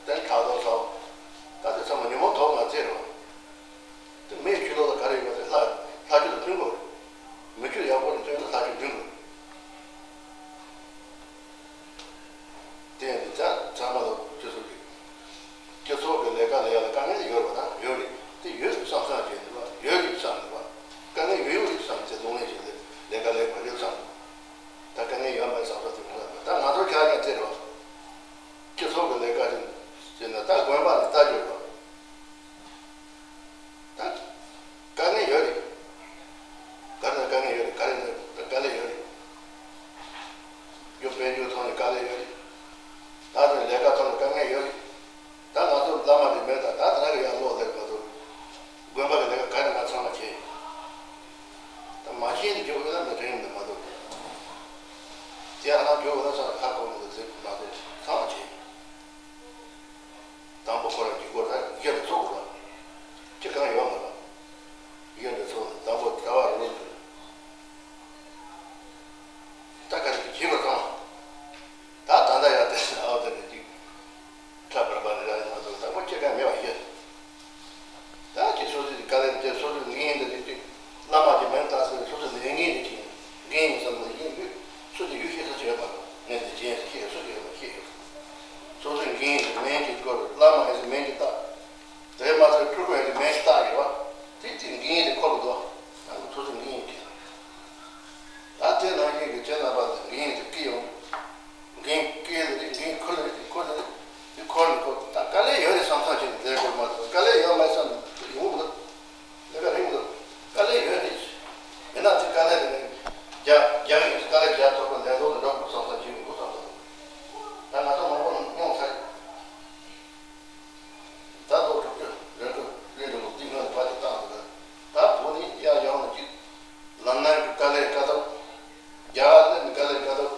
དེ་ནས་ཕྲག་དོག་ཚ་བ། ད་དེ་ཚང་མ་ཉོན་མོངས་དོག་ལྔ་རྩེ་རེད་བ། དེ་མིའི་ཆོས་ལུགས་ལ་ག་རེ་ཡོད་པ་དེ་ལྷ་ལྷ་ཆོས་དང་མཐུན་དགོས་རེད། མི་ཆོས་ཡག་པོ་ཞིག་མཐུན་ན་ལྷ་ཆོས་མཐུན་དགོས་རེད། དེ་ཡང་འདི་ཚང་ཚང་མ་ལ་ཆོས་སྲོལ་གྱི་སྤྱི་ཚོགས་ཀྱི་ལས་ཀ་ལས་ཡག་ལ་དཀའ་ངལ་ཡོད་རེད་པ། ད་ཡོད་རེད། དེ་ཡོད་རེད་བསམ་བསམ་བྱས་འདུག་པ། ཡོད་རེད་བསམ་འདུག་པ། དཀའ་ངལ་ཡོད་ཡོད་རེད་བསམ་བྱས་གདོང་ལེན་བྱས་ཏེ་ལས་ཀ་ལས་དགོས་རེད་བསམ་འདུག་ད་དཀའ་ངལ་ཡོད་མ་རེད་བསམ་བསམ་དེ་མ་རེད་པ། ད་ང་ཚོ་ཆ་ཡང་དེ་རེད་པ། སྤྱི་ཚོགས་ཀྱི་ལས་ཀ་ཞིག་བྱས་ན་ད་དགོན་པ་ནས་ལྟ་རྒྱུ་རེད་པ། ད་དཀའ་ངལ་ཡོད་རེད། ག་རེ་ན་དཀའ་ངལ་ཡོད་རེད། ག་རེ་ན་དཀའ་ལས་ཡོད་རེད། རྒྱུ་དཔལ་འབྱོར་ཐོག་ནས་དཀའ་ལས་ཡོད་རེད། ད་དེ་ལས་ཀ་ཐོག་ནས་དཀའ་ངལ་ཡོད་རེད། ད་ང་ཚོ་བླ་མ་རེད་མེད་ད་ད་དེ་ན་གི་ཡར་ལོག་ལེགས་མ་ཐུབ། དགོན་པ་གི་ལས་ཀ་ག་རེ་ང་ཚང་མ་བྱས་ཡིན། ད་མ་བྱས་ནས་འཇོག་ཡོད་ན་མི་དྲན་ཡོད་མ་གཏོགས། དེ་ཡང་ན་འཇོག་ཡོད་ན་ས་ཁ་སྐོང་གི་ཚེ་མ་གཏོགས་ཚང་མ་བྱས་ཡིན། དང་པོ་ཁོ་རང་གི་སྐོར་ལ་གཞི་འདྲ་ཚོགས་དགོས་པ། ཅི་གང་ཡོད་མ་རེད། གཞི་འདྲ་ཚོགས་ནས་དང་པོ་གྲྭ་བ་རུ་ལུགས་ད་ག་རེ་བྱེད་པ་དང་། ད་ད་ལྟ་ཡང་དེ་ཨའོ་དེ་རེད་ཅིག་ཁྲ་བར་པ་རེ་ར་ཡིན་མ་གཏོགས་དང་པོ་ཅི་གང་མེད་པ་ཤེས། ད་ཅིག་སོ་སོའི་དཀའ་ལས་དེ་སོ་སོའི་ངན་དེ་རེད་ཅིག་བླ་མ་གི་མིང་བཏགས་ཟེར་སོ་སོའི་ལས་ངན་དེ་ཅིག་ངན་ཡིན་བསམ་ནས་ཡིན་དུས་སུ་དེ་ཡུལ་ཤེས་ས་ཅི་ཡོད་པ་ངན་དེ་ཅི་ཡིན་ཤེས་སུ་ཅི་ཡོད་པ་ཤེས་ཡོད། སོ་སོའི་འགན་ཡིན་ཟེར་མིང་གཅིག་བཀོད། བླ་མ་ཡིན་ཟེར་མིང་གཅིག་བཏགས། དེ་མ་ཟད་ཕྲུ་གུ་ཡིན་ཟེར་མིང་གཅིག་བཏགས་ཡོད་པ། དེ་དེ་འགན་ཡིན་ཟེར་འཁོར་དགོས་དོ། ང་ཚོ་སོ་སོའི་འགན་ཡིན་གཅིག་ད་དེ་ནང་བཞིན་གྱི་ཁྱེད་རྣམ་པ་ལ་འགན་ཡིན་ཟེར་བསྐུལ་ཡོང་། འགན་བསྐུལ་ལེ་རེད། འགན་འཁུར་ལེ་རེད། འཁུར་ལེ་རེད། དེ་འཁོར་ནས་འཁོར་ད་དཀའ་ལས་ཡོད་རེད་བསམ་བསམ་བྱས་ནས་ལས་འཁོར་མ་ཐུབ། དཀའ་ལས་ཡོད་མ་རེད་བསམ་ནས་ཡོང་གི་འདུག་ལས་ཀ་རིང་འདུག་དཀའ་ལས་ཡོད་རེད། ཡིན་ན་དེ་དཀའ་ལས་དེ་ནི་རྒྱག་རྒྱག་ཡིན། དཀའ་ལས་རྒྱག་ཐུབ་པ་ལས་སླ་པོ་འགྲོ་དགོས་བསམ་བསམ་བྱེད་ཀྱི་འདུག་བསམ་བསམ། ད་ང་ཚོ་མང་པོ་མྱོང་ཚར། ད་ལོ་དྲུག་ཅུ་རེ་དྲུག་རེ་དྲུག་ལོ་དེ་སྔོན་ནས་ཕར་ཅིག་བཏང་འདུག་ད་བོད་ནི་གཡག་གཡོག་ནས་ཅིག་ལམ་སྣ་གི་དཀའ་ལས་དཀའ་ཐུབ། རྒྱ་གར་ནི་དཀའ་ལས་དཀའ་ཐུབ།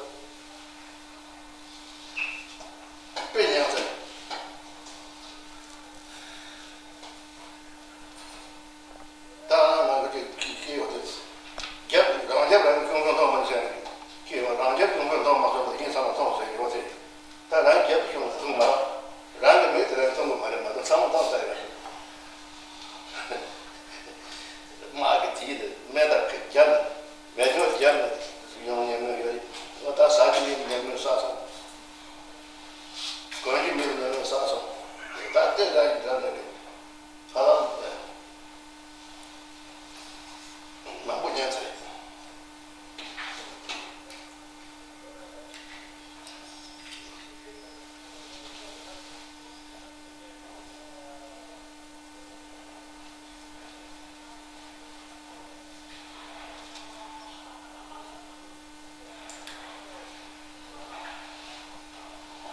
གོན་གྱི་མི་ལ་ནི་བསགས་སོང་། ད་ལྟའི་འདྲ་ཡིན་འདྲ་འདྲ་གི་ཧ་ལམ་མང་པོ་ཉན་ཚར་ཡིན།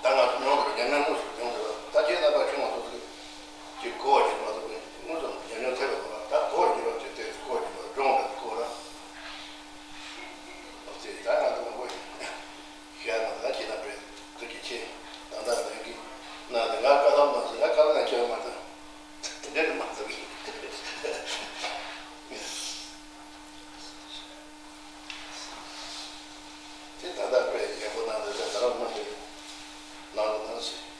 ད་ང་ཚོ་མྱོང་འདུག་རྒྱ་ནག་དངོས་སུ་མྱོང་འདུག་ད་ཁྱེད་རྣམ་པ་ཆུང་བ་ཚོ་ཚོས་ཀྱི་གོ་བ་ཞིག་མ་ཐུབ་པས་དངོས་སུ་རྒྱ་ནག་ཐེབས་པ་ད་གོ་བ་ཞིག་རོགས་ཀྱི་དེ་གོ་བ་ཞིག་མ་འགྲོ་འདྲ་གོ་ར། ཨོ་ཙི་ད་ང་ཚོ་མང་པོ་ཞིག་ཤེས་ན་ད་ཁྱེད་རྣམ་པས་ཐུགས་རྗེ་ཆེ། ད་ལྟ་ལན་གྱི་ན་ད་ང་བཀའ་ལམ་ན་ཟེར་ང་བཀའ་ལམ་ན་ཁྱེད་མ་ད་དེ་འདྲ་མ་ཐུབ་ཡིན། དེ་ད་ལྟ་དཔེ་ཡག་པོ་གནང་འདུག་ད་རང་མ་དེ་གནང་རོགས་གནང་ཞེས།